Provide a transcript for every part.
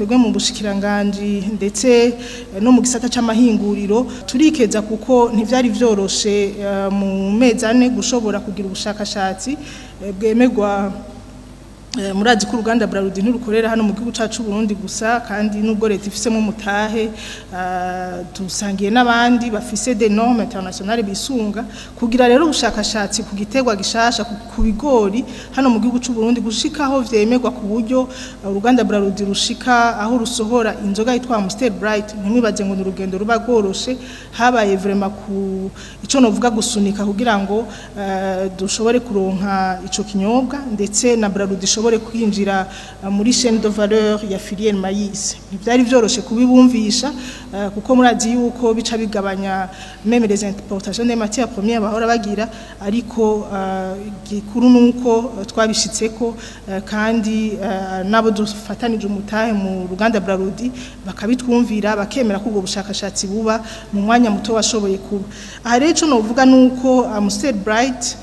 Twebwe mu bushikiranganji ndetse no mu gisata c'amahinguriro turikeza, kuko ntivyari vyoroshe mu mezi 4 gushobora kugira ubushakashatsi bwemerwa. Murazi ko uruganda Brarudi ntirukorera hano mu gihugu cacu Burundi gusa, kandi nubwo leta ifisemo umutahe, dusangiye n'abandi bafise des normes internationales bisunga. Kugira rero ubushakashatsi ku giterwa gishasha, ku bigori, hano mu gihugu c'u Burundi, gushikaho vyemerwa ku buryo uruganda Brarudi rushika aho rusohora inzoga yitwa Amstel Bright, ntimwibaze ngo ni urugendo ruba rworoshe. Habaye vraiment ku ico novuga gusunika kugira ngo dushobore kuronka ico kinyobwa, ndetse na Brarudi ishobore kwinjira muri chaîne de valeur ya filière maïs. Ntivyari vyoroshe kubibumvisha, kuko murazi yuko bica bigabanya même les importations des matières premières bahora bagira, ariko gikuru nuko twabishitseko, kandi nabo dufatanije umutahe mu ruganda Brarudi bakabitwumvira, bakemera ko ubwo bushakashatsi buba mu mwanya muto washoboye kuba. Aha rero ico novuga nuko Amstel Bright,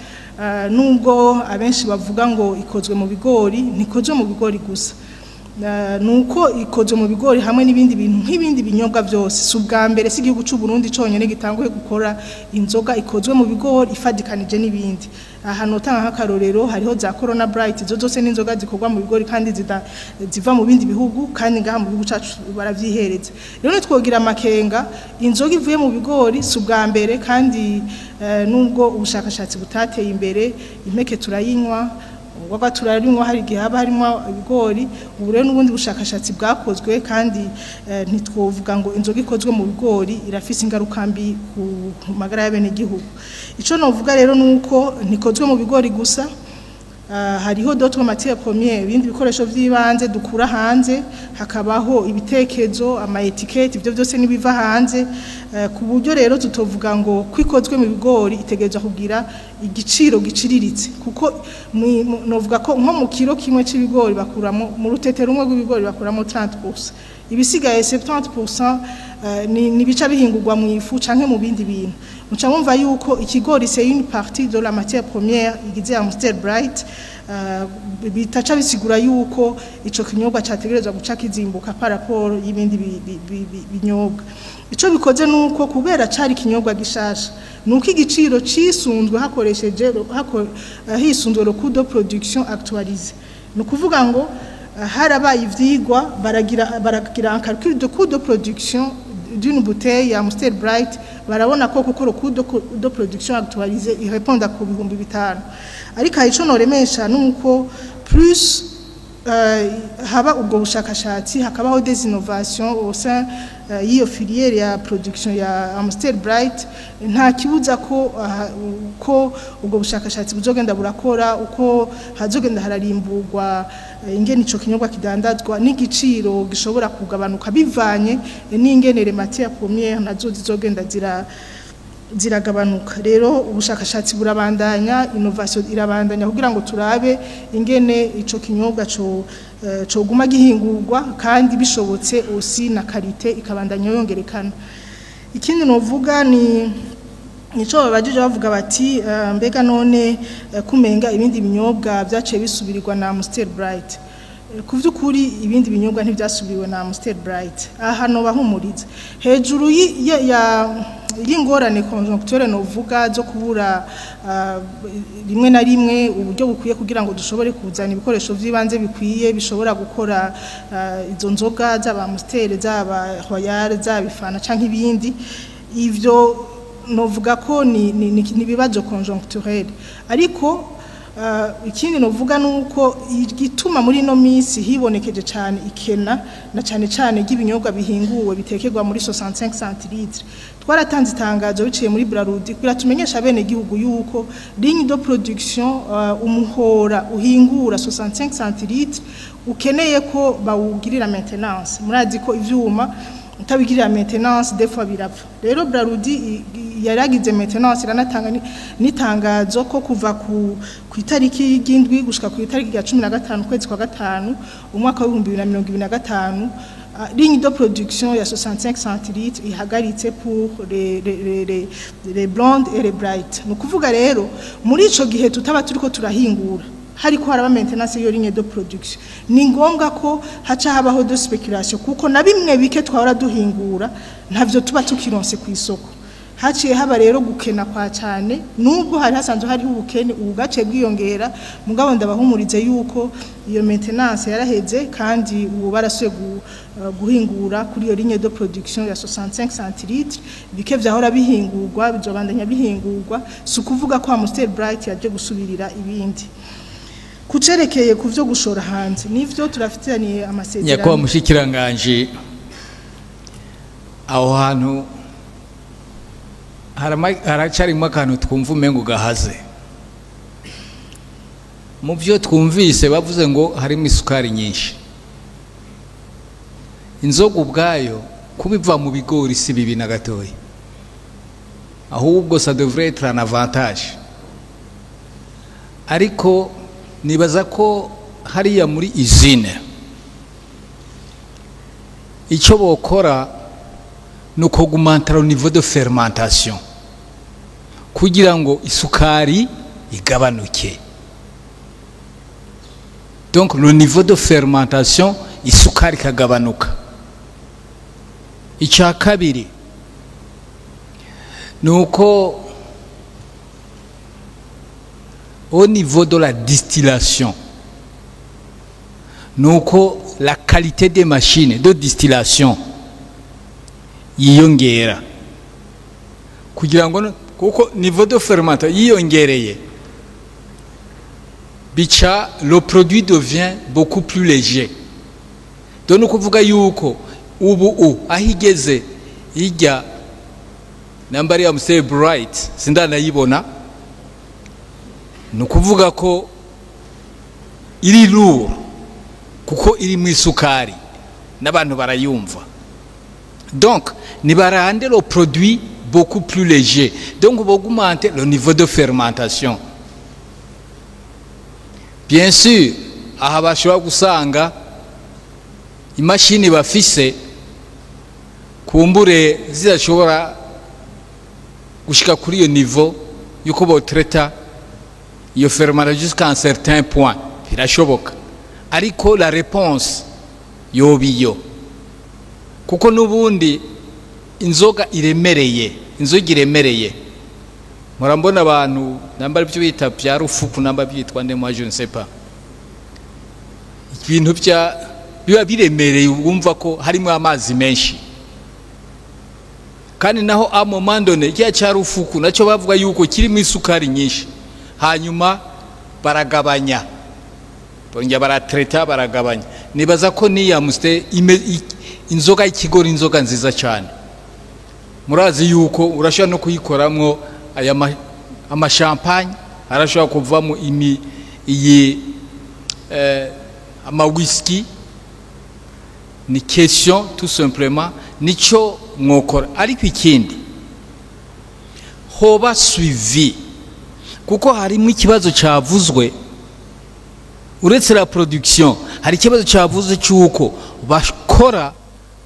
nubwo abenshi bavuga ngo ikozwe mu bigori, ntikozwe mu bigori gusa. Nuko ikozwe mu bigori hamwe n'ibindi bintu nk'ibindi binyobwa byose. Si ubwa mbere, si igihugu cy'u Burundi conyene gitanguye gukora inzoga ikozwe mu bigori ifadikanije n'ibindi. Aha notanga nk'akarorero, hariho za Corona Bright, izo zose n'inzoga zikorwa mu bigori kandi ziva mu bindi bihugu, kandi ngaha mu gihugu cacu baravyihereza. Rero nitwogira amakenga, inzoga ivuye mu bigori si ubwa mbere, kandi nubwo ubushakashatsi butateye imbere, impeke turayinywa, urwagwa turarinywa, hari igihe haba harimo ibigori. Ubu rero n'ubundi bushakashatsi bwakozwe, kandi ntitwovuga ngo inzoga ikozwe mu bigori irafise ingaruka mbi ku magara y'abenegihugu. Ico novuga rero nuko ntikozwe mu bigori gusa. Hariho d'autres matières premières, ibindi bikoresho vy'ibanze dukura hanze, hakabaho ibitekezo, ama étiquettes, ivyo byose nibiva hanze, ku buryo rero tutovuga ngo kwikozwe mu bigori itegerezwa kugira igiciro giciriritse, kuko novuga ko nko mu kiro kimwe c'ibigori bakuramo, mu rutete rumwe rw'ibigori bakuramo 30%, ibisigaye 70% ni bica bihingurwa mu ifu canke mu bindi bintu. Muca mumva yuko ikigori c'est une partie de la matière première igize Amstel Bright, bitaca bisigura yuko ico kinyobwa categerezwa guca kizimbuka par rapport y'ibindi binyobwa. Ico bikoze nuko kubera cari ikinyobwa gishasha, nuko igiciro cisunzwe hakoresheje hisunzwe le coût de production actualisé. Ni ukuvuga ngo harabaye ivyigwa, baragira un calcul de coût de production d'une bouteille ya Amstel Bright, barabona ko kuko le coût de production actualisé il répond ku 5000. Ariko ico noremesha nuko plus haba ubwo bushakashatsi, hakabaho des innovations au sein y'iyo filière ya production ya Amstel Bright, nta kibuza ko ubwo bushakashatsi buzogenda burakora, uko hazogenda hararimburwa ingene ico kinyobwa kidandazwa, n'igiciro gishobora kugabanuka bivanye n'ingene les matières premières nazo zizogenda ziragabanuka. Rero ubushakashatsi burabandanya, innovation irabandanya, kugira ngo turabe ingene ico kinyobwa coguma gihingurwa, kandi bishobotse aussi na qualité ikabandanya yongerekana. Ikindi novuga ni nico babajije, bavuga bati mbega none kumenga ibindi binyobwa byaciye bisubirirwa na Amstel Bright? Ku vy'ukuri ibindi binyobwa ntivyasubiriwe na Amstel Bright. Aha no bahumuriza hejuru y'ingorane conjoncturelle novuga zo kubura rimwe na rimwe uburyo bukwiye kugira ngo dushobore kuzana ibikoresho vy'ibanze bikwiye bishobora gukora izo nzoga, zaba Amstel, zaba Royal, zaba Ifana canke ibindi. Ivyo novuga ko ni ibibazo conjoncturel. Ariko ikindi novuga nuko igituma muri ino minsi hibonekeje cyane ikena na cyane cyane ry'ibinyobwa bihinguwe bitekerwa muri 65 centilitres, twaratanze itangazo biciye muri Brarudi kugira tumenyesha bene gihugu yuko ligne de production, umuhora uhingura 65 centilitres, ukeneye ko bawugirira maintenance. Murazi ko ivyuma utabigirira maintenance des fois birapfa. Rero Brarudi yaragize maintenance, iranatanga n'itangazo ko kuva ku itariki y'indwi gushika ku itariki ya 15 kwezi kwa gatanu umwaka wa 2025, ligne de production ya 65 centilitres ihagaritse pour les blondes et les bright. Ni ukuvuga rero muri ico gihe tutaba turiko turahingura, Hariko haraba maintenance yo ligne de production, ni ngombwa ko haca habaho de spéculation, kuko na bimwe bike twahora duhingura ntavyo tuba tukironse ku isoko. Haciye haba rero gukena kwa cyane, nubwo hari hasanzwe hariho ubukene, ubu gace bwiyongera. Mugabo ndabahumurize yuko iyo maintenance yaraheze, kandi ubu barasuye guhingura kuri iyo ligne de production ya 65 centilitres. Bike vyahora bihingurwa bizobandanya bihingurwa, si ukuvuga ko Amstel Bright yaje gusubirira ibindi. Kucerekeye ku vyo gushora hanze, nivyo, turafitaniye amasezerano. Nyakubahwa mushikiranganje, aho hantu haracarimo akantu twumva umengo gahaze. Mu byo twumvise, bavuze ngo harimo isukari nyinshi. Inzoga ubwayo kubiva mu bigori si bibi na gatoya, ahubwo ça devrait être un avantage. Ariko nibaza ko hariya muri usine icyo bokora ni uk'augmenter le niveau de fermentation kugira ngo isukari igabanuke. Donc le niveau de fermentation, isukari ikagabanuka. Icya kabiri ni uko au niveau de la distillation, ni uko la qualité des machines de distillation yiyongera, kugira ngo kuko niveau de fermentation yiyongereye, bica le produit devient beaucoup plus léger. Donc ni ukuvuga yuko ubu aho igeze ijya namba ari Amstel Bright sindanayibona, ni ukuvuga ko iri lourd kuko iri mu isukari n'abantu barayumva. Donc nibarande le produit beaucoup plus léger, donc baugmente le niveau de fermentation. Bien sûr, aha bashobora gusanga imashini bafise kumbure zidashobora gushika kuri iyo niveau yuko botraita iyo fermentation jusqu'à un certain point, birashoboka. Ariko la réponse yoba iyo, kuko n'ubundi inzoga iremereye, inzoga iremereye, murambona abantu namba ibyo bita bya rufuku, namba byitwa nde, moi je ne sais pas, ibintu bya biba biremereye, wumva ko harimo amazi menshi. Kandi naho à moment donné kiriya cya rufuku nacyo bavuga yuko kirimo isukari nyinshi, hanyuma baragabanya, bongera baratraita, baragabanya. Nibaza ko n'iya Amstel, inzoga y'ikigori, inzoga nziza cyane. Murazi yuko urashobora no kuyikoramwo aya amashampanye, arashobora kuvamo imi iyi amawisiki. Ni question tout simplement nico mwokora. Ariko ikindi, hoba suivi, kuko harimo ikibazo cyavuzwe. Uretse la production, hari ikibazo cyavuzwe cy'uko bakora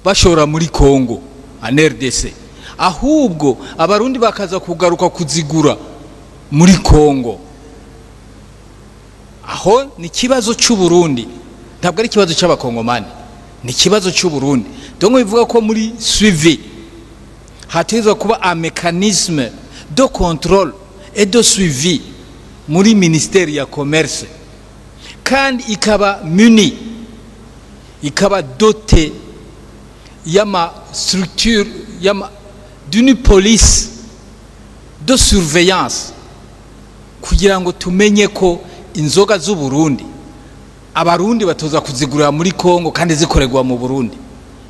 bashora muri Congo en RDC, ahubwo Abarundi bakaza kugaruka kuzigura muri Congo. Aho ni ikibazo cy'u Burundi, ntabwo ari ikibazo cy'Abakongomani, ni ikibazo cy'u Burundi. Donc bivuga ko muri suivi hategerezwa kuba un mécanisme de contrôle et de suivi muri ministère ya commerce, kandi ikaba muni, ikaba doté y'ama structure, y'ama d'une police de surveillance, kugira ngo tumenye ko inzoga z'u Burundi Abarundi batoza kuzigurira muri Kongo kandi zikorerwa mu Burundi.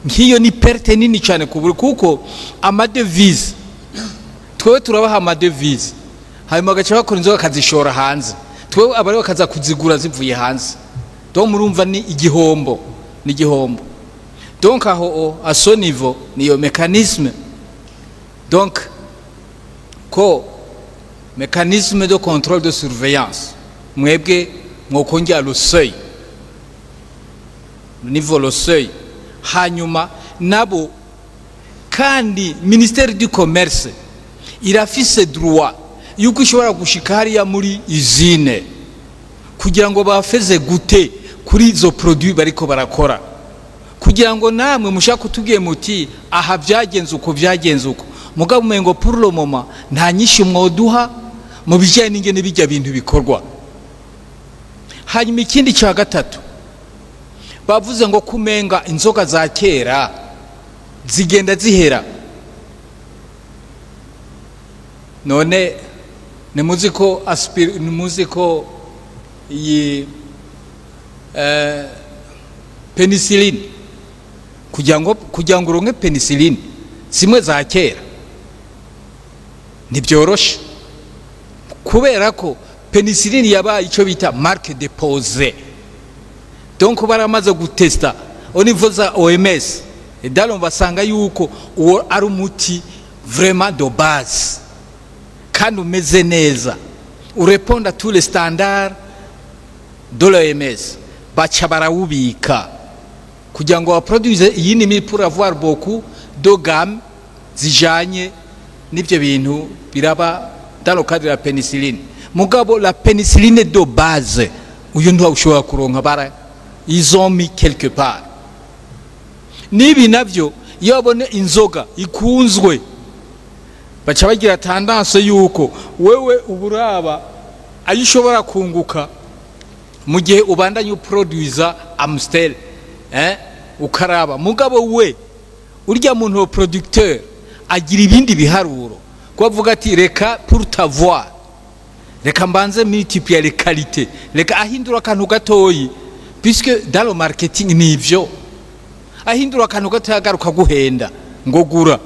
Nk'iyo ni perte nini cyane ku Burundi, kuko amadevize, twewe turabaha amadevize, hanyuma bagaca bakora inzoga bakazishora hanze, twewe abari bakaza kuzigura zivuye hanze. Donc murumva ni igihombo, ni igihombo. Donc aho à ce niveau niyo mécanisme, donc ko mécanisme de contrôle, de surveillance, mwebwe mwokongera le seuil, le niveau, le seuil. Hanyuma nabo kandi ministère du commerce irafise droit yuko ishobora gushika hariya muri usine. Kugira ngo bafeze gute kuri izo produit bariko barakora, kugira ngo namwe mushaka kutubwiye muti aha byagenze uko, byagenze uko. Mugabo umengo pour le moment nta nyinshi mwoduha mu bijyanye n'ingene bijya bintu bikorwa. Hanyuma ikindi cya gatatu, bavuze ngo kumenga inzoga za kera zigenda zihera. None nimuzi ko nimuzi ko iyi penicilline, kugira ngo uronke penicilline zimwe za kera ntibyoroshe, kubera ko penicilline yabaye icyo bita marque déposée. Donc baramaze gutesta au niveau za OMS et dans basanga yuko uwo ari umuti vraiment de base kandi umeze neza, urépond à tous les standards de l'OMS, baca barawubika kugira ngo baproduise iyindi miti pour avoir beaucoup de gamme zijanye n'ibyo bintu biraba dans le cadre de la pénicilline. Mugabo la pénicilline de base, uyu ntiwushobora kuronka, bara ils ont mis quelque part. N'ibi navyo, iyo babone inzoga ikunzwe, baca bagira tendance yuko wewe uburaba ayo ushobora kunguka mu gihe ubandanya uproduiza Amstel, ukaraba. Mugabo we urya muntu wa producteur agira ibindi biharuro, ko avuga ati reka pour t'avoir, reka mbanze multiplier les qualités, reka ahindura akantu gatoyi, puisque dans le marketing nivyo, ahindura akantu gatoyi agaruka guhenda ngo gura,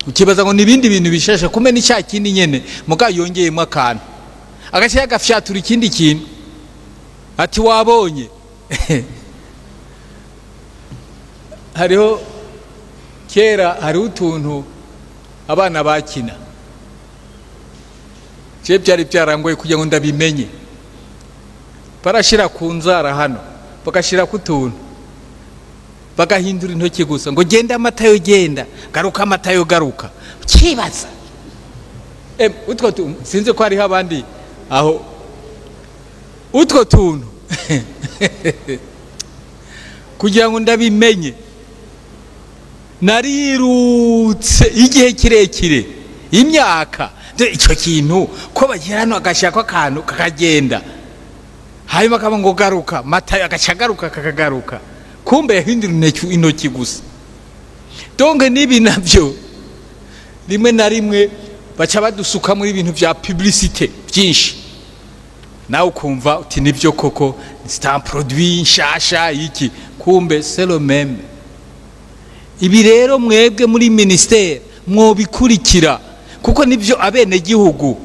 ukibaza ngo nibindi bintu bishasha, kumbe ni cya kindi nyene, muga yongeyemo akantu, agace agafyatura ikindi kintu ati wabonye. Hariho kera, hariho utuntu abana bakina, je byari byarangoye kugira ngo ndabimenye. Barashira ku nzara hano, bagashira ku tuntu, bagahindura intoki gusa ngo genda amatayo, genda garuka amatayo, garuka. Ukibaza utwo tuntu, sinzi ko hariho abandi aho utwo tuntu. Kugira ngo ndabimenye narirutse igihe kirekire, imyaka. Icyo kintu ko bagira hano, agashaka akantu kakagenda, hanyuma akaba ngo garuka matayo, agaca agaruka kakagaruka, kumbe yahindura intoki gusa. Donc n'ibi nabyo rimwe na rimwe baca badusuka muri ibintu bya publicité byinshi, nawe ukumva uti nibyo koko, c'est un produit nshasha iki, kumbe c'est le même. Ibi rero mwebwe muri ministère mwobikurikira, kuko nibyo abenegihugu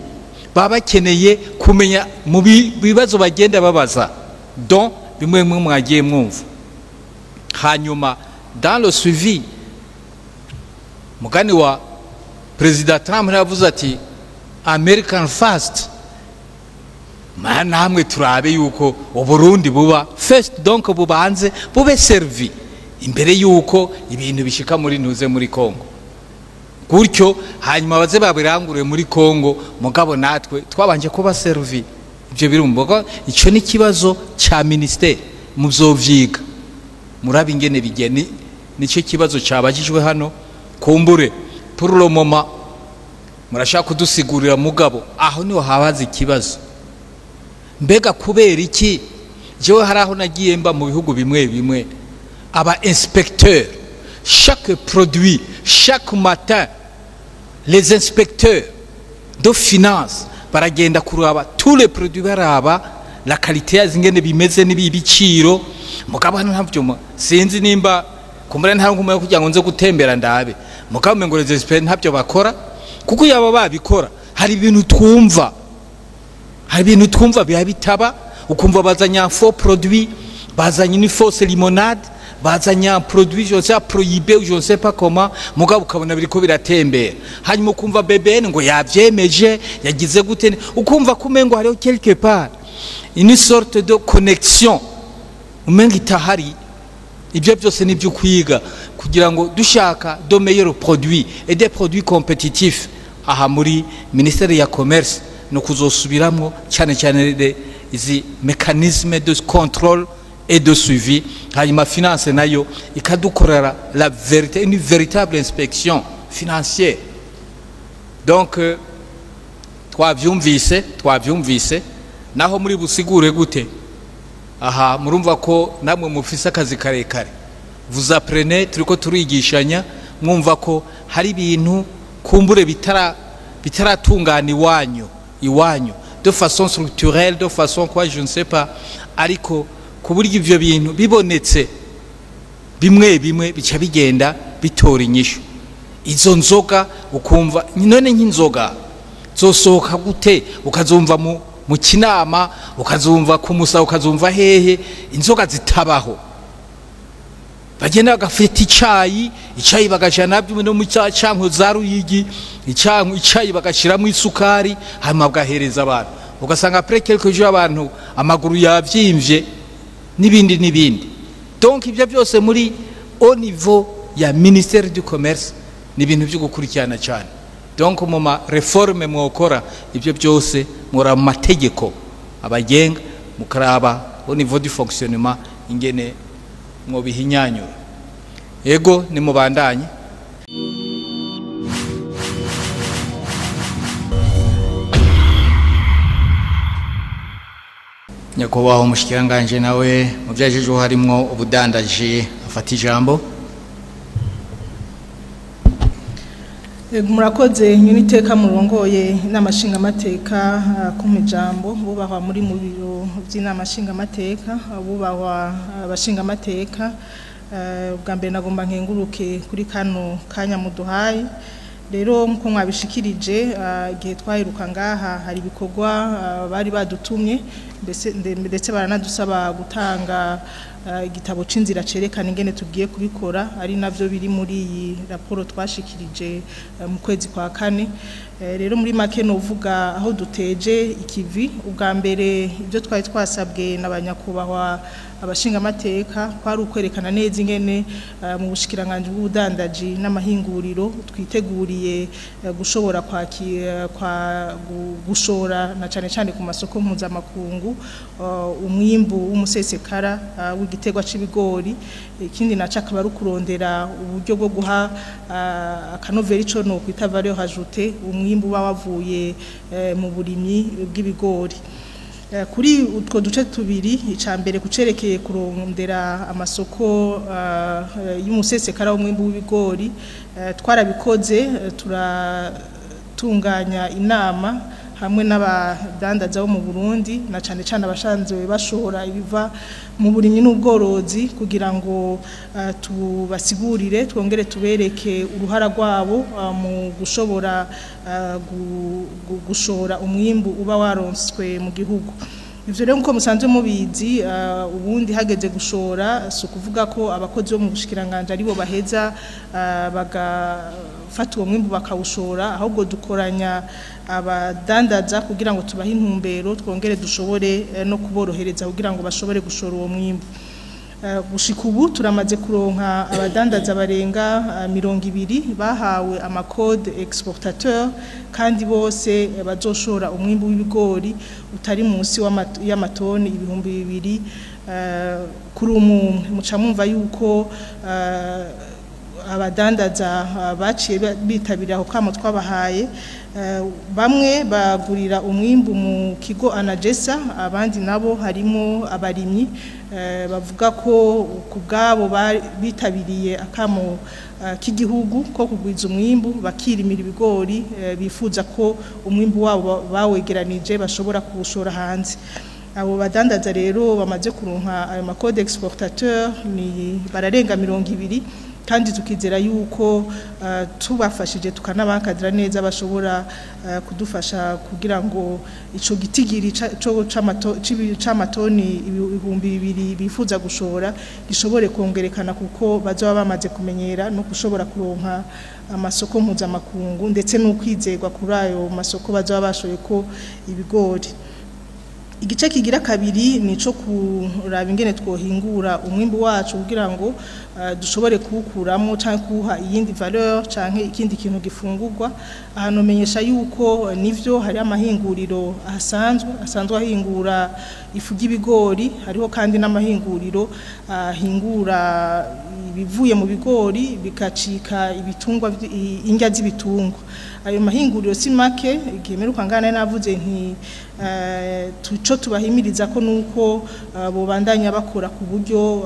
baba bakeneye kumenya mu bibazo bagenda babaza, donc bimwe bimwe mwagiye mwumva. Hanyuma dans le suivi, mugani wa Perezida Trump yavuze ati "American first", namwe turabe yuko Uburundi buba first, donc bubanze bube servi imbere yuko ibintu bishika muri ntuze muri Congo gutyo, hanyuma baze babirangure muri Congo, mugabo natwe twabanje kuba servi. Ibyo birumva, icyo ni ikibazo cya ministère, muzovyiga murabe ingene bigeni. Nicyo kibazo cyabajijwe hano. Kumbure pour le moment murashaka kudusigurira, mugabo aho niho habaza ikibazo: mbega kubera iki? Jewe hari aho nagiye mba mu bihugu bimwe bimwe, aba inspecteur, chaque produit, chaque matin, les inspecteurs de finance baragenda kuraba tous les produits, baraba la qualité yazo ingene bimeze n'ibiciro. Mugabo hano ntavyo, sinzi nimba kumbura nta nkumwe kugira ngo nze gutembera ndabe, mugabo ngo les experts ntabyo bakora, kuko yaba babikora hari ibintu twumva biba bitaba. Ukumva bazanye un faux produit, bazanye une fausse limonade, bazanye un produit, je sais, prohibé ou je ne sais pas comment, mugabo ukabona biriko biratembera. Hanyuma ukumva BBN ngo yavyemeje, yagize gute, ukumva kumengo hariho quelque part une sorte de connexion umenga itahari. Ibyo byose ni byo kwiga kugira ngo dushaka de meilleurs produits et des produits compétitifs. Aha muri ministère ya commerce no kuzosubiramwo cyane cyane. izi mécanisme de contrôle et de suivi, hanyuma finance nayo ikadukorera la vérité, une véritable inspection financière. Donc twavyumvise naho muri busigure gute aha, murumva ko namwe mufise akazi karekare. Vous apprenez, turiko turigishanya, mwumva ko hari ibintu kumbure bitaratungana iwanyu de façon structurelle, de façon quoi, je ne sais pas, ariko ku buryo ivyo bintu bibonetse bimwe bimwe bica bigenda bitora inyishu. Izo nzoga ukumva none nk'inzoga zosohoka gute, ukazumva mu Kinama, ukazumva ku Musa, ukazumva hehe, inzoga zitabaho. Bagenda bagafata icayi bagashira nabyo no mu canko za Ruyigi, icayi bagashiramo isukari, hanyuma bagahereza abantu, ugasanga après quelques jours abantu amaguru yavyimvye n'ibindi n'ibindi. Donc ibyo byose muri au niveau ya ministère du commerce ni ibintu byo gukurikirana cyane. Donc mu ma réforme mwokora ibyo byose, mura mu mategeko abagenga, mukaraba au niveau du fonctionnement ingene mwobihinyanyura. Ego, nimubandanye. Nyakubahwa umushikiranganje nawe mu vyajejwe harimwo ubudandaji afata ijambo. Murakoze nyuniteka murongoye inama nshingamateka kumpa ijambo, bubahwa muri mu biro by'inama nshingamateka, bubahwa abashingamateka. Ubwa mbere nagomba nkenguruke kuri kano kanya muduhaye. Rero nkuko mwabishikirije, igihe twaheruka ngaha hari ibikorwa bari badutumye, ndetse baranadusaba gutanga igitabo c'inzira cerekana ingene tugiye kubikora, ari navyo biri muri iyi raporo twashikirije mu kwezi kwa kane. Rero muri make novuga aho duteje ikivi. Ubwa mbere ibyo twari twasabwe n'abanyakubahwa abashingamateka kwari ukwerekana neza ingene mu bushikiranganje bw'ubudandaji n'amahinguriro twiteguriye gushobora gushora na cane cane ku masoko mpuzamakungu umwimbu w'umusesekara w'igiterwa c'ibigori. Ikindi naco akaba ari ukurondera uburyo bwo guha akanovera, ico no kwita valeur ajoutée, umwimbu uba wavuye mu burimyi bw'ibigori. Kuri utwo duce tubiri, ica mbere kucerekeye kurondera amasoko y'umusesekara w'umwimbu w'ibigori, twarabikoze, turatunganya inama hamwe n'abadandaza bo mu Burundi na cane cane abashanzwe bashora ibiva mu burimyi n'ubworozi, kugira ngo tubasigurire twongere tubereke uruhara rwabo mu gushobora gushora umwimbu uba waronswe mu gihugu. Ivyo rero nkuko musanzwe mubizi, ubundi hageze gushora si ukuvuga ko abakozi bo mu bushikiranganje aribo baheza bagafata uwo mwimbu bakawushora, ahubwo dukoranya abadandaza kugira ngo tubahe intumbero, twongere dushobore no kuborohereza kugira ngo bashobore gushora uwo mwimbu. Gushika ubu turamaze kuronka abadandaza barenga 20 bahawe amakode exportateur, kandi bose bazoshora umwimbu w'ibigori utari munsi y'amatoni 2000 kuri umwe. Muca mwumva yuko abadandaza baciye bitabira aho kamo twabahaye, bamwe bagurira umwimbu mu kigo Anagesa, abandi nabo harimo abarimyi bavuga ko ku bwabo bitabiriye akamo k'igihugu ko kugwiza umwimbu, bakirimira ibigori, bifuza ko umwimbu wabo bawegeranije bashobora kuwushora hanze. Abo badandaza rero bamaze kuronka ayo makode exportateur ni bararenga 20, kandi tukizera yuko tubafashije tukanabankadira neza bashobora kudufasha kugira ngo ico gitigiri c'amatoni 2000 bifuza gushora gishobore kongerekana, kuko bazoba bamaze kumenyera no gushobora kuronka amasoko mpuzamakungu ndetse no kwizerwa kuri ayo masoko bazoba bashoye ko ibigori. Igice kigira kabiri nico kuraba ingene twohingura umwimbu wacu kugira ngo dushobore kuwukuramo canke kuwuha iyindi valeur canke ikindi kintu gifungurwa. Ahantu menyesha yuko nivyo hari amahinguriro asanzwe ahingura ifu y'ibigori, hariho kandi n'amahinguriro ahingura ibivuye mu bigori bikacika ibitungwa, indya z'ibitungwa. Ayo mahinguriro si make. Igihe mperuka ngana navuze nti tuco tubahimiriza ko nuko bobandanya bakora ku buryo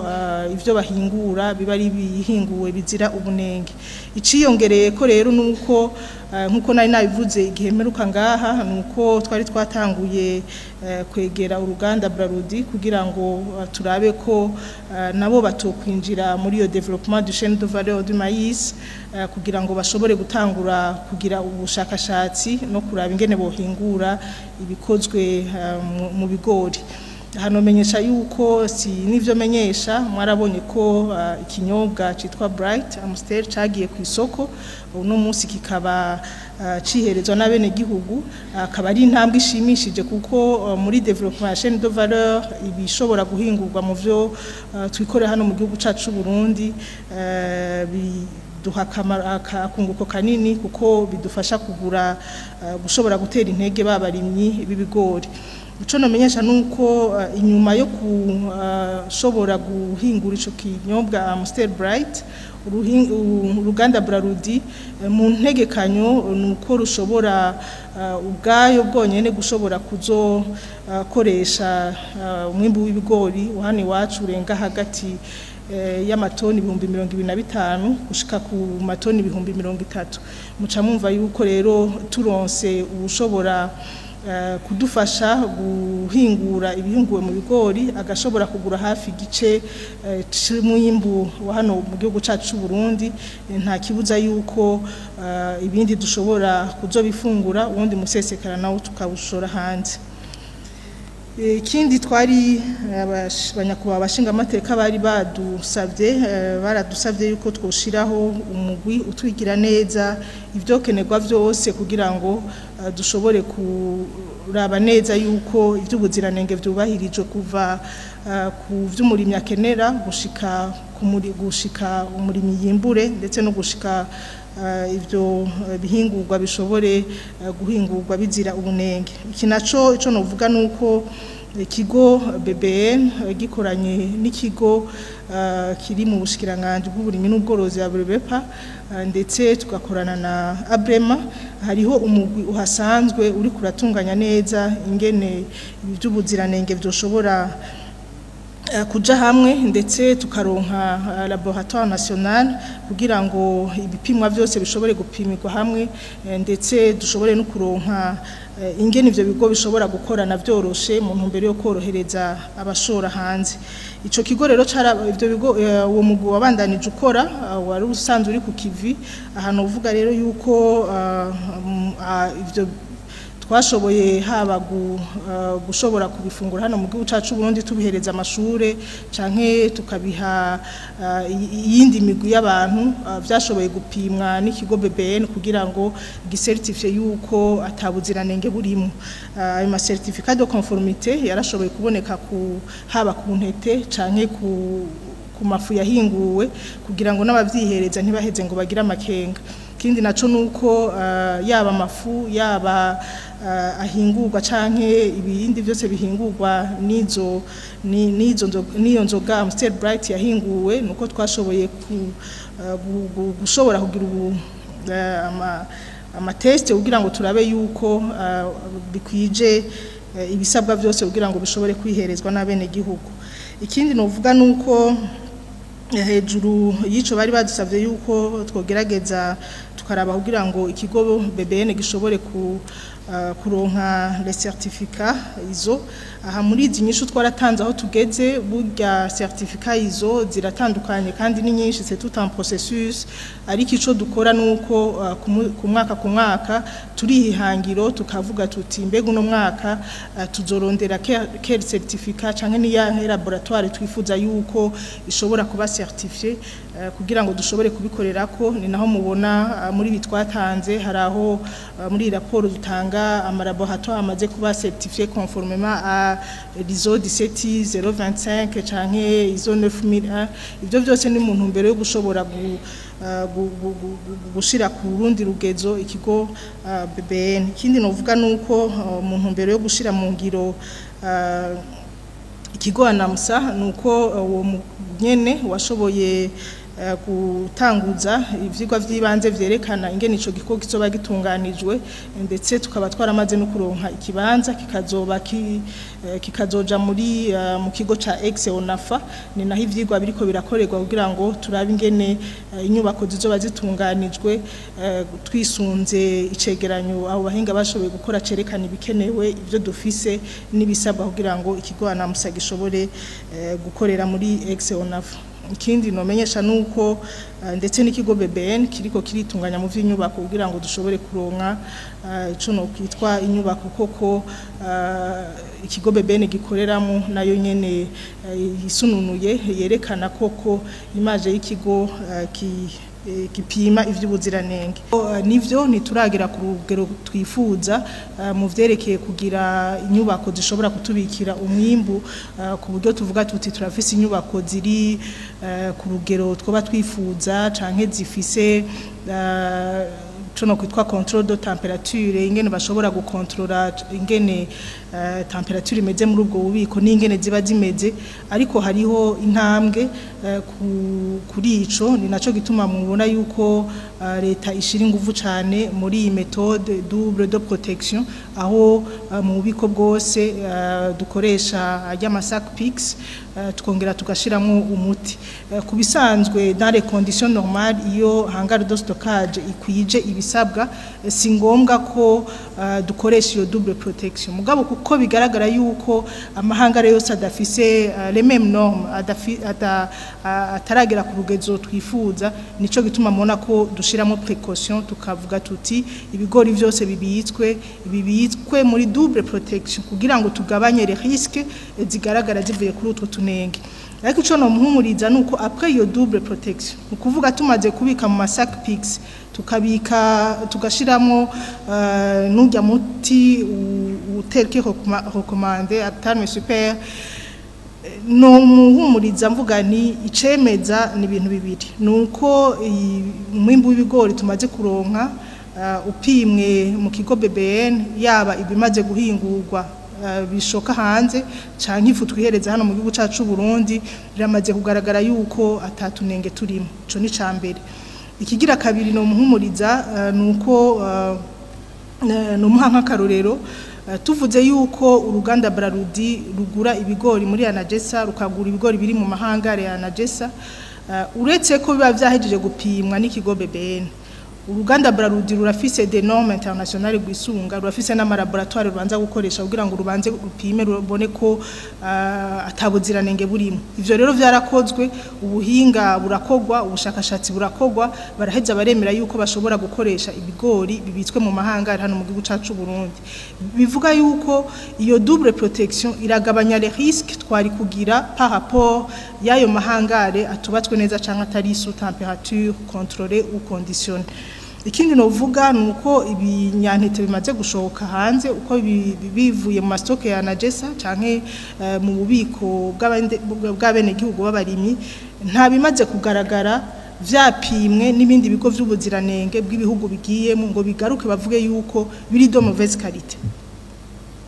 ivyo bahingura biba ari bihinguwe bizira ubunenge. Iciyongereye ko rero nuko nkuko nari nabivuze igihe mperuka ngaha, nuko twari twatanguye kwegera uruganda Brarudi kugira ngo turabe ko nabo batokwinjira muri iyo développement du chaîne de valeur du maïs, kugira ngo bashobore gutangura kugira ubushakashatsi no kuraba ingene bohingura ibikozwe mu bigori. Hano menyesha yuko si nivyo menyesha, mwarabonye ko ikinyobwa citwa Bright Amstel cagiye ku isoko uno munsi, kikaba ciherezwa n'abene gihugu, akaba ari intambwe ishimishije kuko muri développement ya chaîne de valeur ibishobora guhingurwa mu vyo twikorera hano mu gihugu cacu c'u Burundi duha akunguko kanini, kuko bidufasha kugura gushobora gutera intege babarimyi b'ibigori. Ico nomenyesha nuko inyuma yo kushobora guhingura ico kinyobwa Amstel Bright, uruganda Brarudi mu ntegekanyo nuko rushobora ubwayo bwonyene gushobora kuzokoresha umwimbu w'ibigori hano iwacu urenga hagati y'amatoni 25,000 gushika ku matoni 30,000. Muca mwumva yuko rero turonse ubushobora kudufasha guhingura ibihinguwe mu bigori, agashobora kugura hafi igice c'umwimbu wa hano mu gihugu cacu c'u Burundi, nta kibuza yuko ibindi dushobora kuzobifungura, uwundi musesekara nawo tukawushora hanze. Ikindi twari abanyakubahwa abashingamateka bari badusabye, baradusabye yuko twoshiraho umugwi utwigira neza ivyokenerwa vyose kugira ngo dushobore kuraba neza yuko ivy'ubuziranenge vyubahirijwe kuva ku vy'umurimyi akenera gushika umurimyi yimbure, ndetse no gushika ivyo bihingurwa bishobore guhingurwa bizira ubunenge. Iki naco ico novuga nuko ikigo BBN gikoranye n'ikigo kiri mu bushikiranganje bw'uburimyi n'ubworozi ya BRBPA, ndetse tugakorana na Abrema, hariho umugwi uhasanzwe uri kuratunganya neza ingene iby'ubuziranenge vyoshobora kuja hamwe, ndetse tukaronka laboratoire national kugira ngo ibipimwa vyose bishobore gupimirwa hamwe, ndetse dushobore no kuronka ingene ivyo bigo bishobora gukorana vyoroshe mu ntumbero yo korohereza abashora hanze. Ico kigo rero cara ivyo bigo, uwo mugwi wabandanije ukora, wari usanzwe uri ku kivi. Ahantu uvuga rero yuko ivyo twashoboye haba gushobora kubifungura hano mu gihugu cacu Burundi, tubihereza amashure canke tukabiha iyindi migwi y'abantu, vyashoboye gupimwa n'ikigo BBN kugira ngo gicertifie yuko atabuziranenge burimo. Ayo ma certificat de conformité yarashoboye kuboneka ku haba ku ntete canke ku mafu yahinguwe, kugira ngo n'abavyihereza ntibaheze ngo bagire amakenga. Ikindi naco nuko yaba amafu, yaba ahingurwa canke ibindi byose bihingurwa n'izo nizo n'iyo nzoga Amstel Bright yahinguwe, nuko twashoboye gushobora kugira ubu ama test kugira ngo turabe yuko bikwije ibisabwa byose kugira ngo bishobore kwiherezwa n'abene gihugu. Ikindi novuga nuko hejuru y'ico bari badusavye yuko twogerageza tukaraba kugira ngo ikigo BBN gishobore kuronka les certificats ISO. Aha muri izi nyishu twaratanze aho tugeze. Burya certificat ISO ziratandukanye kandi ni nyinshi, c'est tout un processus, ariko ico dukora nuko ku mwaka turihangiro tukavuga tuti: mbega uno mwaka tuzorondera quel certificat canke ni ya laboratoire twifuza yuko ishobora kuba certifié? kugira ngo dushobore kubikorera ko. Ni naho mubona muri ibi twatanze, hari aho muri iyi raporo dutanga amalaboratoire amaze kuba certifié conformément à l'ISO 17025 canke ISO 9001. Ivyo byose ni mu ntumbero yo gushobora gushira ku rundi rugezo ikigo BBN. Ikindi novuga nuko mu ntumbero yo gushira mu ngiro ikigo ANAMSA, nuko uwo nyene washoboye gutanguza ivyigwa vy'ibanze vyerekana ingene ico gikorwa kizoba gitunganijwe, ndetse tukaba twaramaze no kuronka ikibanza kikazoba kikazoja muri mu kigo ca ex ONAFA. Ni naho ivyigwa biriko birakorerwa kugira ngo turabe ingene inyubako zizoba zitunganijwe twisunze icegeranyo abo bahinga bashoboye gukora cerekana ibikenewe, ivyo dufise n'ibisabwa kugira ngo ikigo ANAMSA gishobore gukorera muri ex ONAFA. Ikindi nomenyesha nuko ndetse n'ikigo BBN kiriko kiritunganya mu vy'inyubako kugira ngo dushobore kuronka ico no kwitwa inyubako koko ikigo BBN gikoreramo, nayo nyene isununuye, yerekana koko image y'ikigo gipima ivy'ubuziranenge. Nivyo, ntituragira ku rugero twifuza mu vyerekeye kugira inyubako zishobora kutubikira umwimbu ku buryo tuvuga tuti turafise inyubako ziri ku rugero twoba twifuza canke zifise ico no kwitwa contrôle de température, ingene bashobora gukontrola ingene température imeze muri ubwo bubiko n'ingene ziba zimeze. Ariko hariho intambwe kuri ico. Ni naco gituma mubona yuko leta ishira inguvu cane muri iyi méthode double de protection, aho mu bubiko bwose dukoresha ry'amasac Pix, tukongera tugashiramwo umuti. Ku bisanzwe, dans les conditions normales, iyo hangar de stockage ikwije ibisabwa, si ngombwa ko dukoresha iyo double protection. Mugabo kuko bigaragara yuko amahangare yose adafise les mêmes normes, ataragera ku rugezo twifuza, nico gituma mubona ko dushiramo précaution, tukavuga tuti ibigori vyose bibitswe muri double protection kugira ngo tugabanye les risques zigaragara zivuye kuri utwo tunenge. Ariko ico nomuhumuriza nuko après iyo double protection, ni ukuvuga tumaze kubika mu masac Pix, tukabika, tugashiramo n'urya muti uterke recommandé Aptamil Super, no muhumuriza mvuga nti icemeza ni ibintu bibiri: nuko umwimbu w'ibigori tumaze kuronka upimwe mu kigo BBN, yaba ibimaze guhingurwa bishoka hanze canke ifu twihereza hano mu gihugu cacu Burundi, biramaze kugaragara yuko atatunenge turimo. Ico ni cambere. Ikigira kabiri no muhumuriza nuko numuha nk'akarorero, tuvuze yuko uruganda Brarudi rugura ibigori muri ANAGESSA, rukagura ibigori biri mu mahangare ya ANAGESSA, uretse ko biba vyahejeje gupimwa n'ikigo BBN, uruganda Brarudi rurafise des normes internationales rwisunga, rurafise n'amalaboratoire rubanza gukoresha kugira ngo rubanze rupime, rubone ko atabuziranenge burimo. Ivyo rero vyarakozwe, ubuhinga burakogwa, ubushakashatsi burakogwa, baraheza baremera yuko bashobora gukoresha ibigori bibitswe mu mahangare hano mu gihugu cacu Burundi. Bivuga yuko iyo double protection iragabanya les risques twari kugira par rapport y'ayo mahangare atubatswe neza canke atari sous température contrôlée ou conditionnée. Ikindi novuga nuko ibinyantete bimaze gushoka hanze, uko bivuye mu mastock ya ANAGESSA canke mu bubiko bw'abenegihugu b'abarimyi, nta bimaze kugaragara vyapimwe n'ibindi bigo vy'ubuziranenge bw'ibihugu bigiyemo ngo bigaruke bavuge yuko biri de mauvaise qualité.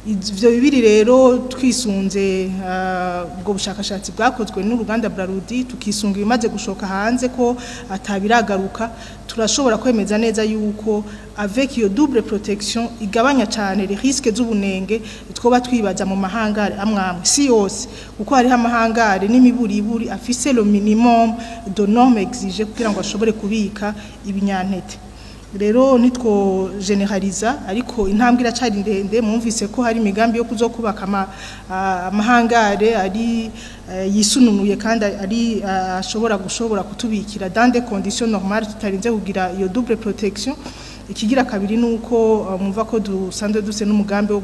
Ivyo bibiri rero, twisunze ubwo bushakashatsi bwakozwe n'uruganda Brarudi, tukisunga ibimaze gushoka hanze ko atabiragaruka, turashobora kwemeza neza yuko avec iyo double protection igabanya cyane les risques z'ubunenge twoba twibaza mu mahangare amwamwe, si yose, kuko hariho amahangare n'imiburiburi afise le minimum de normes exigées kugira ngo ashobore kubika ibinyantete. Rero nitwo generaliza, ariko intambwe iracari ndende. Mwumvise ko hari imigambi yo kuzokubaka amahangare ari yisununuye kandi ari ashobora gushobora kutubikira dans des conditions normales, tutarinze kugira iyo double protection. Ikigira kabiri nuko mwumva ko dusanzwe duse n'umugambi wo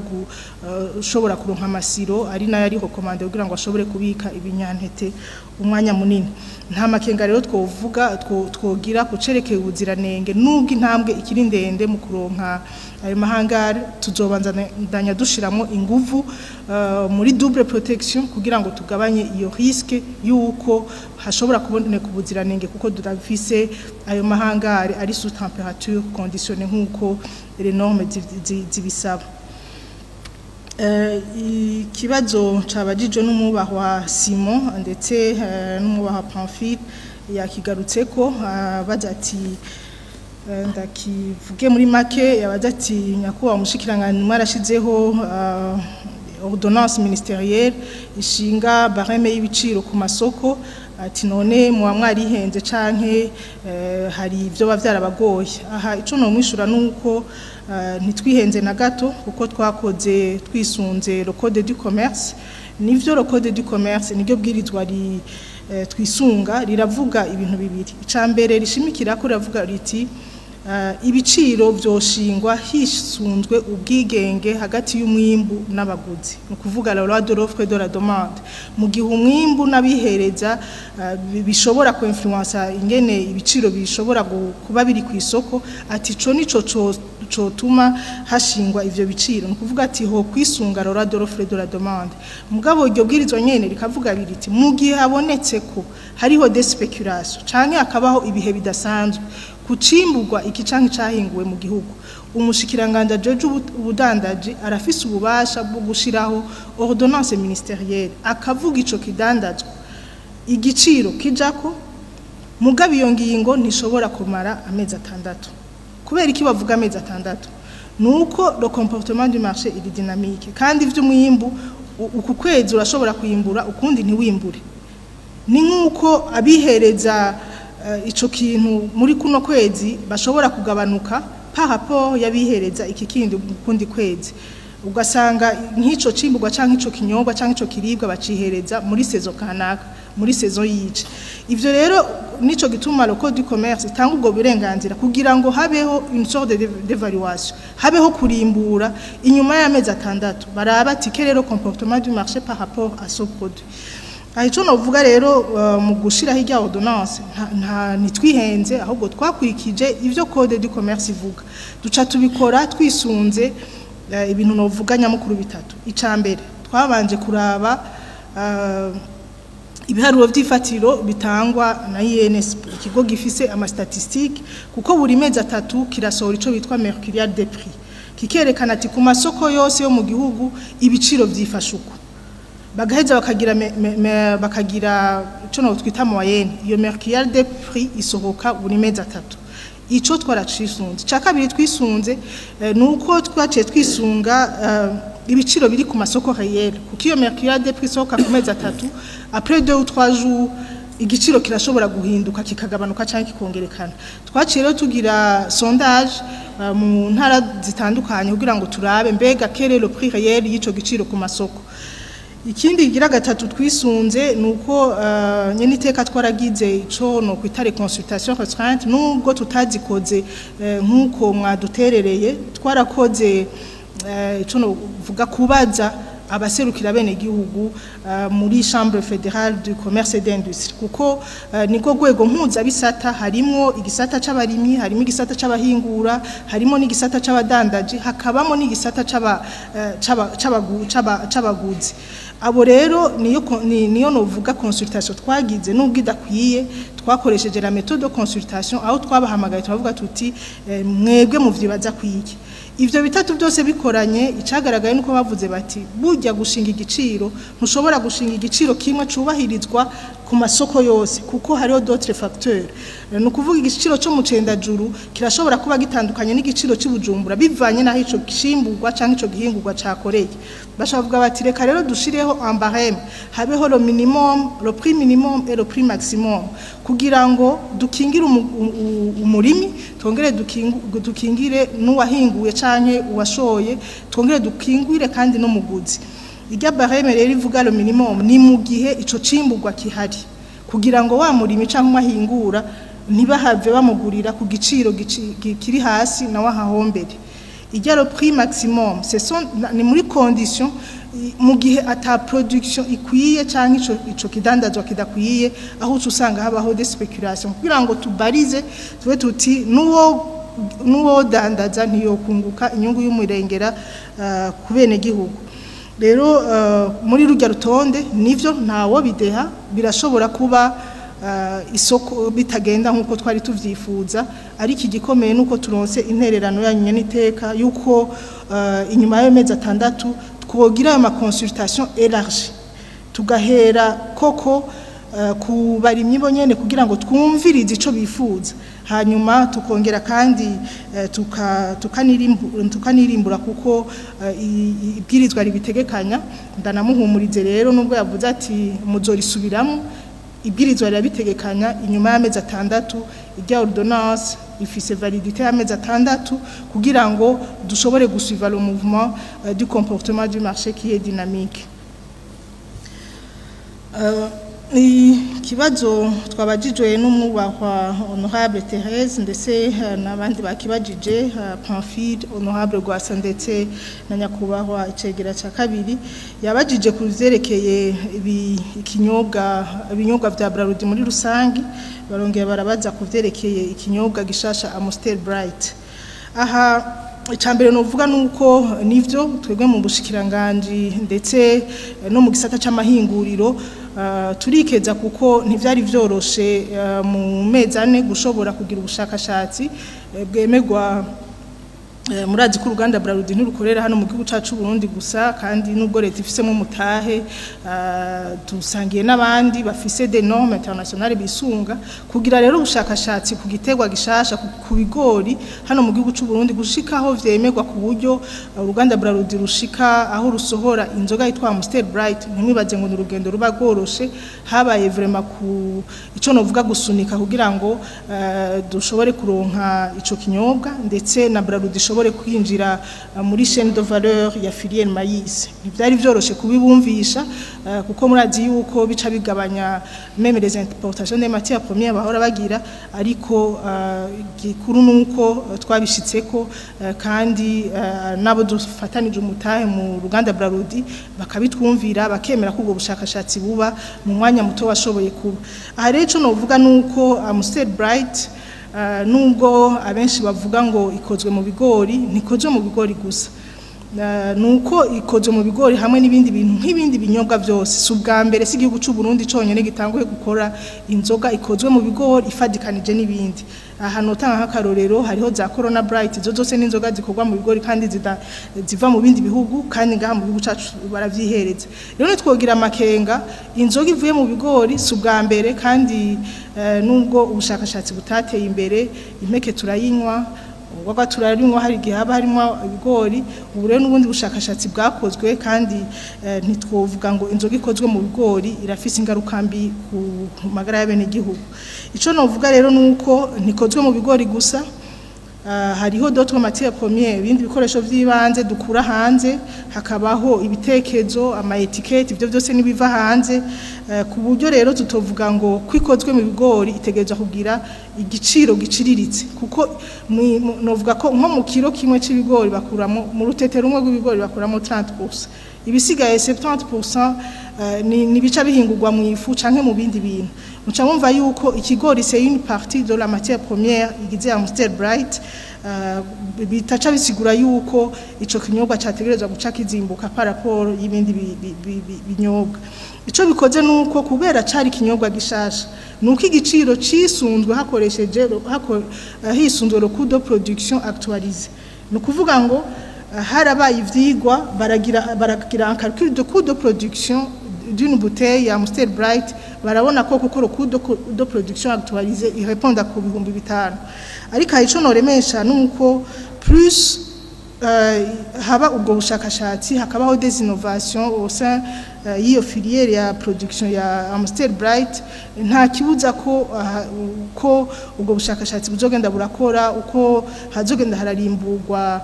gushobora kuronka amasiro ari nayo ari recommandé kugira ngo ashobore kubika ibinyantete umwanya munini. Nta makenga rero twovuga twogira kucerekeye ubuziranenge, nubwo intambwe ikiri ndende mu kuronka ayo mahangare. Tuzobandanya dushiramo inguvu muri double protection kugira ngo tugabanye iyo risque yuko hashobora kuboneka ubuziranenge, kuko durafise ayo mahangare ari sous température conditionnée nkuko les normes zibisaba. Ikibazo cabajijwe n'umwubahwa Simon ndetse n'umwubahwa Pamphile yakigarutseko, baza ati, ndakivuge muri make, yabaza ati: "Nyakubahwa umushikiranganji, mwarashizeho ordonnance ministérielle ishinga barème y'ibiciro ku masoko," ati: "None muba mwarihenze canke hari ibyo biba vyarabagoye?" Aha ico nomwishura nuko ntitwihenze na gato, kuko twakoze twisunze le code du commerce. Nivyo, le code du commerce niryo bwirizwa ri twisunga. Riravuga ibintu bibiri. Ica mbere rishimikira ko riravuga riti ibiciro vyoshingwa hisunzwe ubwigenge hagati y'umwimbu n'abaguzi, ni ukuvuga la loi de l'offre et de la demande. Mu gihe umwimbu n'abihereza bishobora kuinfluensa ingene ibiciro bishobora kuba biri ku isoko, ati ico nico cotuma hashingwa ivyo biciro. Ni ukuvuga ati ho kwisunga la loi de l'offre et de la demande. Mugabo iryo bwirizwa nyene rikavuga biriti: mu gihe habonetse ko hariho des spéculations canke hakabaho ibihe bidasanzwe kucimburwa iki canke cahinguwe mu gihugu, umushikiranganje ajeje ubudandaji arafise ububasha bwo gushiraho ordonnance ministérielle, akavuga ico kidandazwa igiciro kijako. Mugabo iyo ngingo ntishobora kumara amezi 6. Kubera iki bavuga amezi 6? Nuko le comportement du marché il est dynamique, kandi ivy'umwimbu uku kwezi urashobora kuyimbura, ukundi ntiwimbure. Ni nk'uko abihereza ico kintu muri kuno kwezi bashobora kugabanuka par rapport y'abihereza iki kindi mu kundi kwezi, ugasanga nk'ico cimburwa canke ico kinyobwa canke ico kiribwa bacihereza muri saison kanaka, muri saison yice. Ivyo rero nico gituma le code du commerce itanga ubwo burenganzira kugira ngo habeho une sorte de d'évaluation, habeho kurimbura inyuma y'amezi 6, baraba ati quel est le comportement du marché par rapport à ce produit. Aha ico novuga rero, mu gushiraho irya ordonnance nta ntitwihenze, ahubwo twakurikije ivyo code du commerce ivuga, duca tubikora twisunze ibintu novuga nyamukuru bitatu. Ica mbere, twabanje kuraba ibiharuro vy'ifatiro bitangwa na INSP, ikigo gifise ama statistiques, kuko buri mezi 3 kirasohora ico bitwa mercurial des prix, kikerekana ati ku masoko yose yo mu gihugu ibiciro vyifashe uko. Bagaheza bakagira bakagira ico no twita moyenne. Iyo mercurial des prix isohoka buri mezi 3, ico twaracisunze. Ca kabiri twisunze nuko twaciye twisunga ibiciro biri ku masoko réel, kuko iyo mercurial des prix isohoka ku mezi 3, après 2 ou 3 jours igiciro kirashobora guhinduka, kikagabanuka cyangwa kikongerekana. Twaciye rero tugira sondage mu ntara zitandukanye kugira ngo turabe mbega quel est le prix réel y'ico giciro ku masoko. Ikindi kigira gatatu twisunze nuko nyene iteka twaragize ico no kwita les consultations restreintes, nubwo tutazikoze nkuko mwaduterereye. Twarakoze ico no vuga kubaza abaserukira bene gihugu muri Chambre fédérale du commerce et d'industrie, kuko niko rwego mpuzabisata, harimo igisata c'abarimyi, harimo igisata c'abahingura, harimo n'igisata c'abadandaji, hakabamo n'igisata c'abaguzi. Abo rero niyo niyo novuga consultation twagize, nubwo idakwiye. Twakoresheje la méthode de consultation, aho twabahamagaye turavuga tuti: "Mwebwe muvyibaza kwiki?" Ivyo bitatu byose bikoranye, icagaragaye nuko bavuze bati burya gushinga igiciro, ntushobora gushinga igiciro kimwe cubahirizwa ku masoko yose, kuko hariho d'autres facteurs. Ni ukuvuga igiciro cyo mu Cendajuru kirashobora kuba gitandukanye n'igiciro cy'Ubujumbura, bivanye n'aho ico gishimburwa canke ico gihingurwa cakoreye. Bashavuga bati: "Reka rero dushireho un barème, habeho le minimum, le prix minimum et le prix maximum, kugira ngo dukingire umurimi, twongere dukingire n'uwahinguye canke uwashoye, twongere dukingire kandi n'umuguzi." Irya barème rero ivuga le minimum ni mu gihe ico cimburwa kihari, kugira ngo wa murimi canke umahingura ntibahave bamugurira ku giciro kiri hasi, nawe ahahombere. Ijya le prix maximum, ce sont ni muri condition mu gihe ata production ikwiye canke ico kidandazwa kidakwiye, aho uca usanga habaho des spéculations. Kugira ngo tubarize tube tuti nuwo dandaza ntiyokunguka inyungu y'umurengera ku bene gihugu. Rero muri rujya rutonde, nivyo, ntawo bideha, birashobora kuba isoko bitagenda nkuko twari tuvyifuza, ariko igikomeye nuko turonse intererano yanyu n'iteka yuko inyuma y'amezi 6 twogira ayo ma consultation élargie, tugahera koko ku barimyi bo nyene kugira ngo twumvirize ico bifuza, hanyuma tukongera kandi tukanirimbura kuko ibwirizwa ribitegekanya. Ndanamuhumurize rero, nubwo yavuze ati muzorisubiramo, ibwirizwa rirabitegekanya: inyuma y'amezi 6 ijya ordonnance ifise validité y'amezi 6, kugira ngo dushobore gusuivre le mouvement du comportement du marché qui est dynamique. Ikibazo twabajijwe n'umwubahwa honorable Thérèse, ndetse n'abandi bakibajije, Pamphile, honorable Rwasa, ndetse na nyakubahwa icegera cya kabiri, yabajije ku vyerekeye ikinyobwa, ibinyobwa vya Brarudi muri rusangi. Barongera barabaza ku vyerekeye ikinyobwa gishasha Amstel Bright. Aha icambere novuga nuko nivyo, twebwe mu bushikiranganji ndetse no mu gisata c'amahinguriro turikeza, kuko ntivyari vyoroshe mu mezi 4 gushobora kugira ubushakashatsi bwemerwa. Murazi ko uruganda Brarudi ntirukorera hano mu gihugu cacu Burundi gusa, kandi nubwo leta ifisemo umutahe, dusangiye n'abandi bafise des normes internationales bisunga. Kugira rero ubushakashatsi ku giterwa gishasha, ku bigori, hano mu gihugu c'u Burundi, gushikaho vyemerwa ku buryo uruganda Brarudi rushika aho rusohora inzoga yitwa Amstel Bright, ntimwibaze ngo ni urugendo ruba rworoshe. Habaye vraiment ku ico novuga gusunika kugira ngo dushobore kuronka ico kinyobwa, ndetse na Brarudi ishobore kwinjira muri chaîne de valeur ya filière maïs. Ntivyari vyoroshe kubibumvisha, kuko murazi yuko bica bigabanya même les importations des matières premières bahora bagira, ariko gikuru nuko twabishitseko, kandi nabo dufatanije umutahe mu ruganda Brarudi bakabitwumvira, bakemera ko ubwo bushakashatsi buba mu mwanya muto washoboye kuba. Aha rero ico novuga nuko Amstel Bright, nubwo abenshi bavuga ngo ikozwe mu bigori, ntikozwe mu bigori gusa. Nuko ikozwe mu bigori hamwe n'ibindi bintu nk'ibindi binyobwa byose. Si ubwa mbere, si igihugu cy'u Burundi conyene gitanguye gukora inzoga ikozwe mu bigori ifadikanije n'ibindi. Aha notanga nk'akarorero, hariho za Corona Bright, izo zose n'inzoga zikorwa mu bigori kandi ziva mu bindi bihugu, kandi ngaha mu gihugu cacu baravyihereza. Rero nitwogira amakenga, inzoga ivuye mu bigori si ubwa mbere, kandi nubwo ubushakashatsi butateye imbere, impeke turayinywa, urwagwa turarinywa, hari igihe haba harimo ibigori. Ubu rero n'ubundi bushakashatsi bwakozwe, kandi ntitwovuga ngo inzoga ikozwe mu bigori irafise ingaruka mbi ku magara y'abenegihugu. Ico novuga rero nuko ntikozwe mu bigori gusa. Hariho d'autres matières premières, ibindi bikoresho vy'ibanze dukura hanze, hakabaho ibitekezo, ama étiquettes, ivyo byose nibiva hanze, ku buryo rero tutovuga ngo kwikozwe mu bigori itegerezwa kugira igiciro giciriritse, kuko novuga ko nko mu kiro kimwe c'ibigori bakuramo, mu rutete rumwe rw'ibigori bakuramo 30%, ibisigaye 70% ni bica bihingurwa mu ifu canke mu bindi bintu. Muca mumva yuko ikigori c'est une partie de la matière première igize Amstel Bright, bitaca bisigura yuko ico kinyobwa categerezwa guca kizimbuka par rapport y'ibindi binyobwa. Ico bikoze nuko kubera cari ikinyobwa gishasha, nuko igiciro cisunzwe hakoresheje hisunzwe le coût de production actualisé. Ni ukuvuga ngo harabaye ivyigwa, baragira un calcul de coût de production d'une bouteille ya Amstel Bright, barabona ko kuko le coût de production actualisé il répond ku 5000. Ariko ico noremesha nuko plus haba ubwo bushakashatsi, hakabaho des innovations au sein y'iyo filière ya production ya Amstel Bright, nta kibuza ko ubwo bushakashatsi buzogenda burakora, uko hazogenda hararimburwa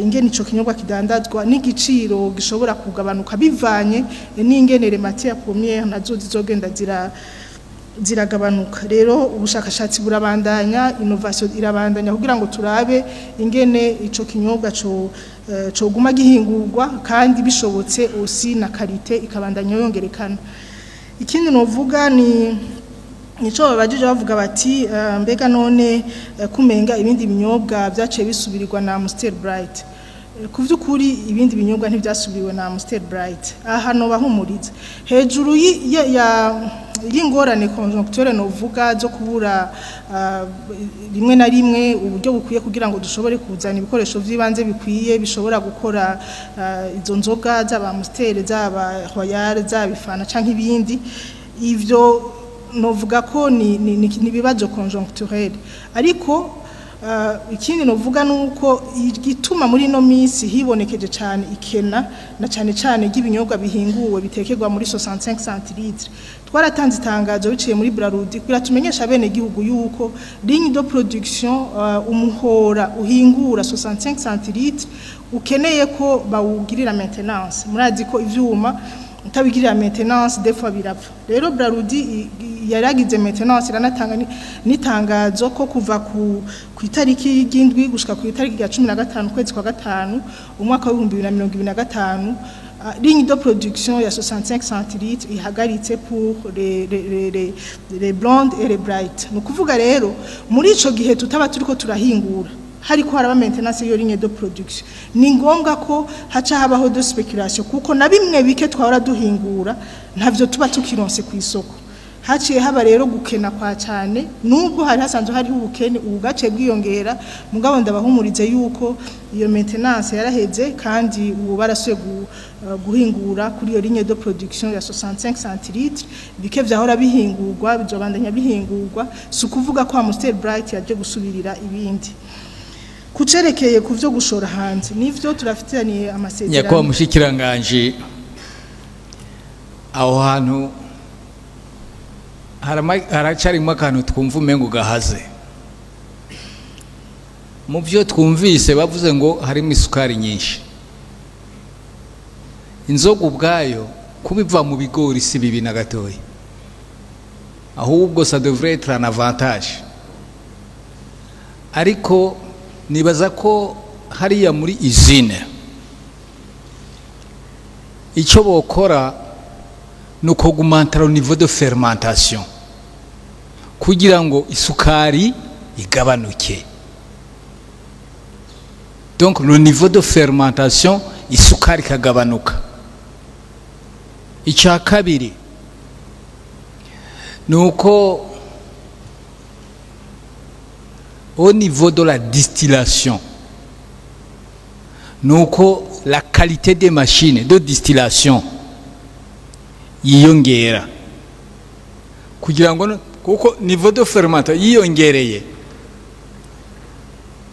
ingene ico kinyobwa kidandazwa, n'igiciro gishobora kugabanuka bivanye n'ingenere matière première nazo zizogenda zira ziragabanuka. Rero ubushakashatsi burabandanya, innovation irabandanya kugira ngo turabe ingene ico kinyobwa co coguma gihingurwa, kandi bishobotse aussi na qualité ikabandanya yongerekana. Ikindi novuga ni nico babajije bavuga bati mbega none kumenga ibindi binyobwa byaciye bisubirirwa na Amstel Bright. Ku vy'ukuri ibindi binyobwa ntivyasubiriwe na Amstel Bright. Aha no bahumuriza hejuru y'ingorane conjoncturelle novuga zo kubura rimwe na rimwe uburyo bukwiye kugira ngo dushobore kuzana ibikoresho vy'ibanze bikwiye bishobora gukora izo nzoga zaba Amstel, zaba Royal, zaba Ifana canke ibindi. Ivyo novuga ko ni ibibazo conjoncturel. Ariko ikindi novuga nuko igituma muri no minsi hibonekeje cyane ikena na cyane cyane ry'ibinyobwa bihinguwe bitekerwa muri 65 centilitres, twaratanze itangazo biciye muri Brarudi kugira tumenyesha bene gihugu yuko ligne de production, umuhora uhingura 65 centilitres, ukeneye ko bawugirira maintenance. Murazi ko ivyuma utabigirira maintenance des fois birapfa. Rero Brarudi yaragize maintenance, iranatanga n'itangazo ko kuva ku itariki y'indwi gushika ku itariki ya 15 kwezi kwa gatanu umwaka wa 2025, ligne de production ya 65 centilitres ihagaritse pour les blondes et les bright. Ni ukuvuga rero muri ico gihe tutaba turiko turahingura, hariko haraba maintenance yo ligne de production, ni ngombwa ko haca habaho de spéculation, kuko na bimwe bike twahora duhingura ntavyo tuba tukironse ku isoko. Haciye haba rero gukena kwa cyane, nubwo hari hasanzwe hariho ubukene, ubu gace bwiyongera. Mugabo ndabahumurize yuko iyo maintenance yaraheze, kandi ubu barasuye guhingura kuri iyo ligne de production ya 65 centilitres. Bike vyahora bihingurwa bizobandanya bihingurwa, si ukuvuga ko Amstel Bright yaje gusubirira ibindi. Kucerekeye ku vyo gushora hanze, nivyo turafitaniye amasezerano. Nyakubahwa mushikiranganje, aho hantu haracarimo akantu twumva umengo gahaze. Mu byo twumvise bavuze ngo harimo isukari nyinshi. Inzoga ubwayo kubiva mu bigori si bibi na gatoya, ahubwo ça devrait être un avantage. Ariko nibaza ko hariya muri usine icyo bokora ni ukugumantara au niveau de fermentation kugira ngo isukari igabanuke. Donc le niveau de fermentation, isukari ikagabanuka. Icya kabiri ni uko au niveau de la distillation, ni uko la qualité des machines de distillation yiyongera, kugira ngo kuko niveau de fermentation yiyongereye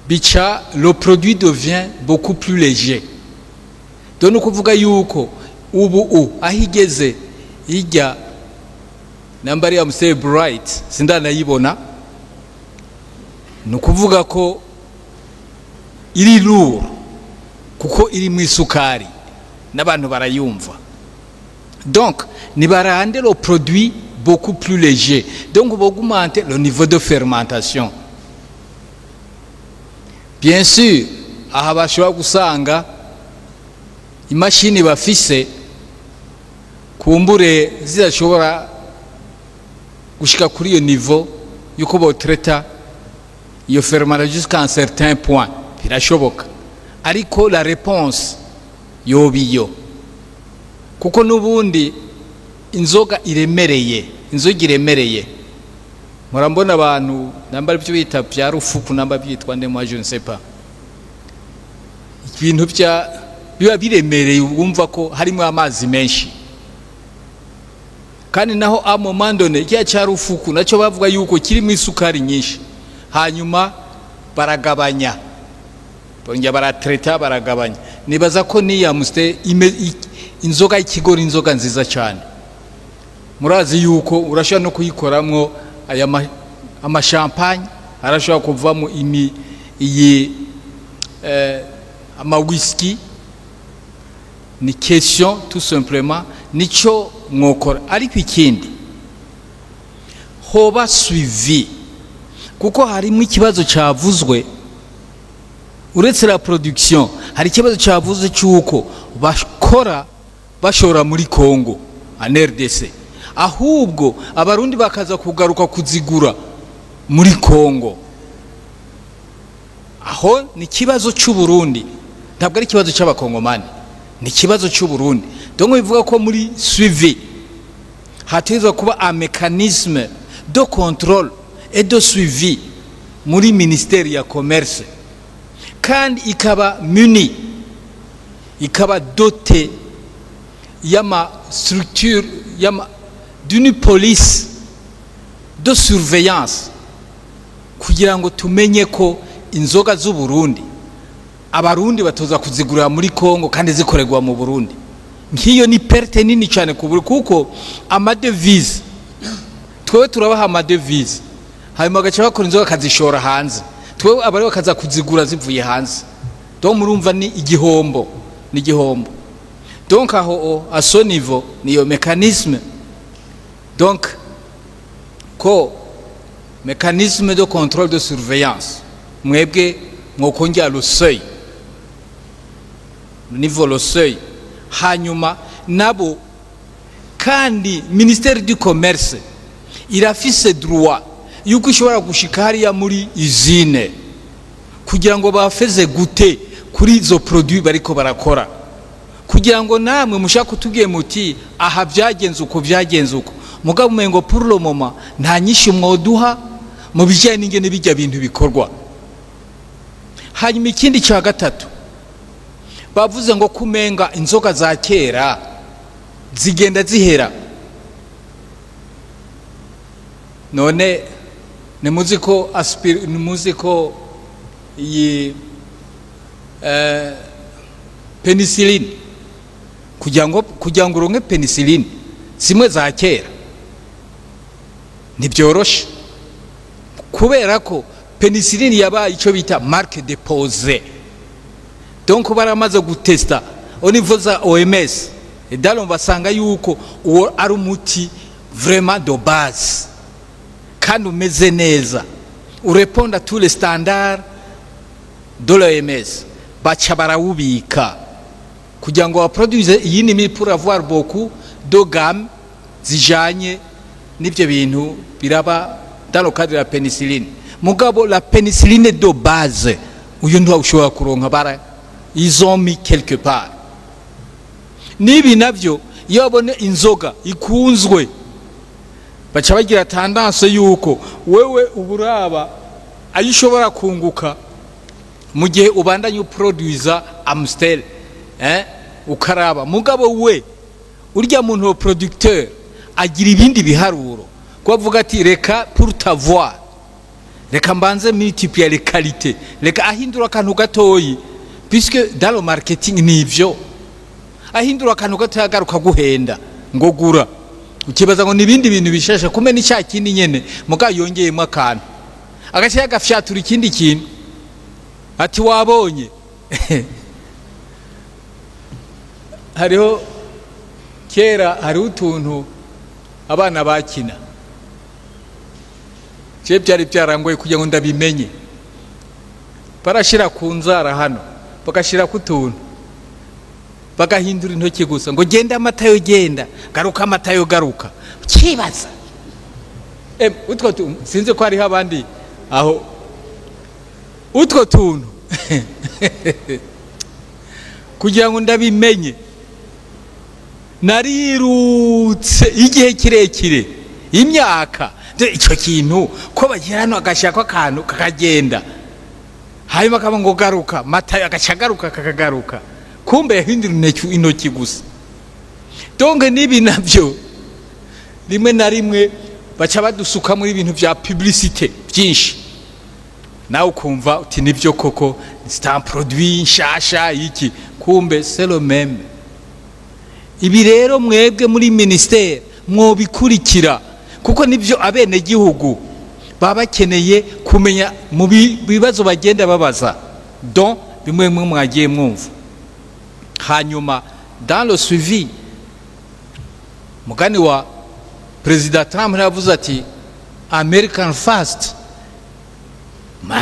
bica le produit devient beaucoup plus léger. Donc ni ukuvuga yuko ubu aho igeze ijya nambari ya Amstel Bright sindanayibona, ni ukuvuga ko iri lourd kuko iri mu isukari n'abantu barayumva. Donc nibarande le produit beaucoup plus léger, donc augmenter le niveau de fermentation. Bien sûr aha bashobora gusanga imashini bafise kumbure zidashobora gushika kuri iyo niveau yuko botreta iyo fermentation jusqu'à un certain point, birashoboka. Ariko la réponse yoba iyo, kuko n'ubundi inzoga iremereye, inzoga iremereye. Murambona abantu namba ibyo bita bya rufuku, namba byitwa nde, moi je ne sais pas, ibintu bya biba biremereye, wumva ko harimo amazi menshi. Kandi naho à moment donné kiriya cya rufuku nacyo bavuga yuko kirimo isukari nyinshi, hanyuma baragabanya, bongera baratreta, baragabanya. Nibaza ko niya Amstel inzoga y'ikigori, inzoga nziza cyane. Murazi yuko urashobora no kuyikoramwo aya amashampagne, arashobora kuvamo imi iyi ama whisky. Ni question tout simplement nico mwokora. Ariko ikindi hoba suivi, kuko harimo ikibazo cyavuzwe. Uretse la production, hari ikibazo cyavuze cy'uko bakora bashora muri Congo en RDC, ahubwo Abarundi bakaza kugaruka kuzigura muri Congo. Aho ni ikibazo cy'u Burundi, ntabwo ari ikibazo cy'Abakongomani, ni ikibazo cy'u Burundi. Donc bivuga ko muri suivi hategerezwa kuba un mécanisme de contrôle et de suivi muri ministère ya commerce, kandi ikaba muni, ikaba doté y'ama structure, y'ama d'une police de surveillance, kugira ngo tumenye ko inzoga z'u Burundi Abarundi batoza kuzigurira muri Congo kandi zikorerwa mu Burundi. Nk'iyo ni perte nini cyane ku Burundi, kuko amadevize, twewe turabaha amadevize, hanyuma bagaca bakora inzoga bakazishora hanze, twewe abari bakaza kuzigura zivuye hanze. Donc murumva ni igihombo, ni igihombo. Donc aho, à ce niveau, niyo mécanisme, donc ko mécanisme de contrôle, de surveillance, mwebwe mwokongera le seuil, le niveau, le seuil. Hanyuma nabo kandi, ministère du commerce irafise droit yuko ishobora gushika hariya muri usine kugira ngo bafeze gute kuri izo produit bariko barakora, kugira ngo namwe mushaka kutubwiye muti aha byagenze uko, byagenze uko. Mugabo umengo pour le moment nta nyinshi mwoduha mu bijyanye n'ingene bijya bintu bikorwa. Hanyuma ikindi cya gatatu, bavuze ngo kumenga inzoga za kera zigenda zihera. None nimuzi ko nimuzi ko iyi pénicilline, kugira ngo uronke pénicilline zimwe za kera ntibyoroshe, kubera ko pénicilline yabaye icyo bita marque déposée. Donc baramaze gutesta au niveau za OMS et dans basanga yuko uwo ari umuti vraiment de base kandi umeze neza, urépond à tous les standards de l'OMS, baca barawubika kugira ngo baproduise iyindi miti pour avoir beaucoup de gamme zijanye n'ibyo bintu biraba dans le cadre de la pénicilline. Mugabo la pénicilline de base, uyu ntiwushobora kuronka, bara ils ont mis quelque part. N'ibi navyo, iyo babone inzoga ikunzwe, baca bagira tendance yuko wewe uburaba ayo ushobora kunguka mu gihe ubandanya uproduiza Amstel, ukaraba. Mugabo we urya muntu wa producteur agira ibindi biharuro, ko avuga ati reka pour t'avoir, reka mbanze multiplier les qualités, reka ahindura akantu gatoyi, puisque dans le marketing nivyo, ahindura akantu gatoyi agaruka guhenda ngo gura, ukibaza ngo nibindi bintu bishasha, kumbe ni cya kindi nyene, mugabo yongeyemo akantu, agace yagafyatura ikindi kintu ati wabonye. Hariho kera, hariho utuntu abana bakina, je byari byarangoye kugira ngo ndabimenye. Barashira ku nzara hano, bagashira ku tuntu, bagahindura intoki gusa ngo genda amatayo, genda garuka amatayo, garuka. Ukibaza utwo tuntu, sinzi ko hariho abandi aho utwo tuntu. Kugira ngo ndabimenye narirutse igihe kirekire, imyaka. Icyo kintu ko bagira hano, agashaka akantu kakagenda, hanyuma akaba ngo garuka matayo, agaca agaruka kakagaruka, kumbe yahindura intoki gusa. Donc n'ibi nabyo rimwe na rimwe baca badusuka muri ibintu bya publicité byinshi, nawe ukumva uti nibyo koko, c'est un produit nshasha iki, kumbe c'est le même. Ibi rero mwebwe muri ministère mwobikurikira, kuko nibyo abenegihugu baba bakeneye kumenya mu bibazo bagenda babaza, donc bimwe bimwe mwagiye mwumva. Hanyuma dans le suivi, mugani wa Perezida Trump yavuze ati American first.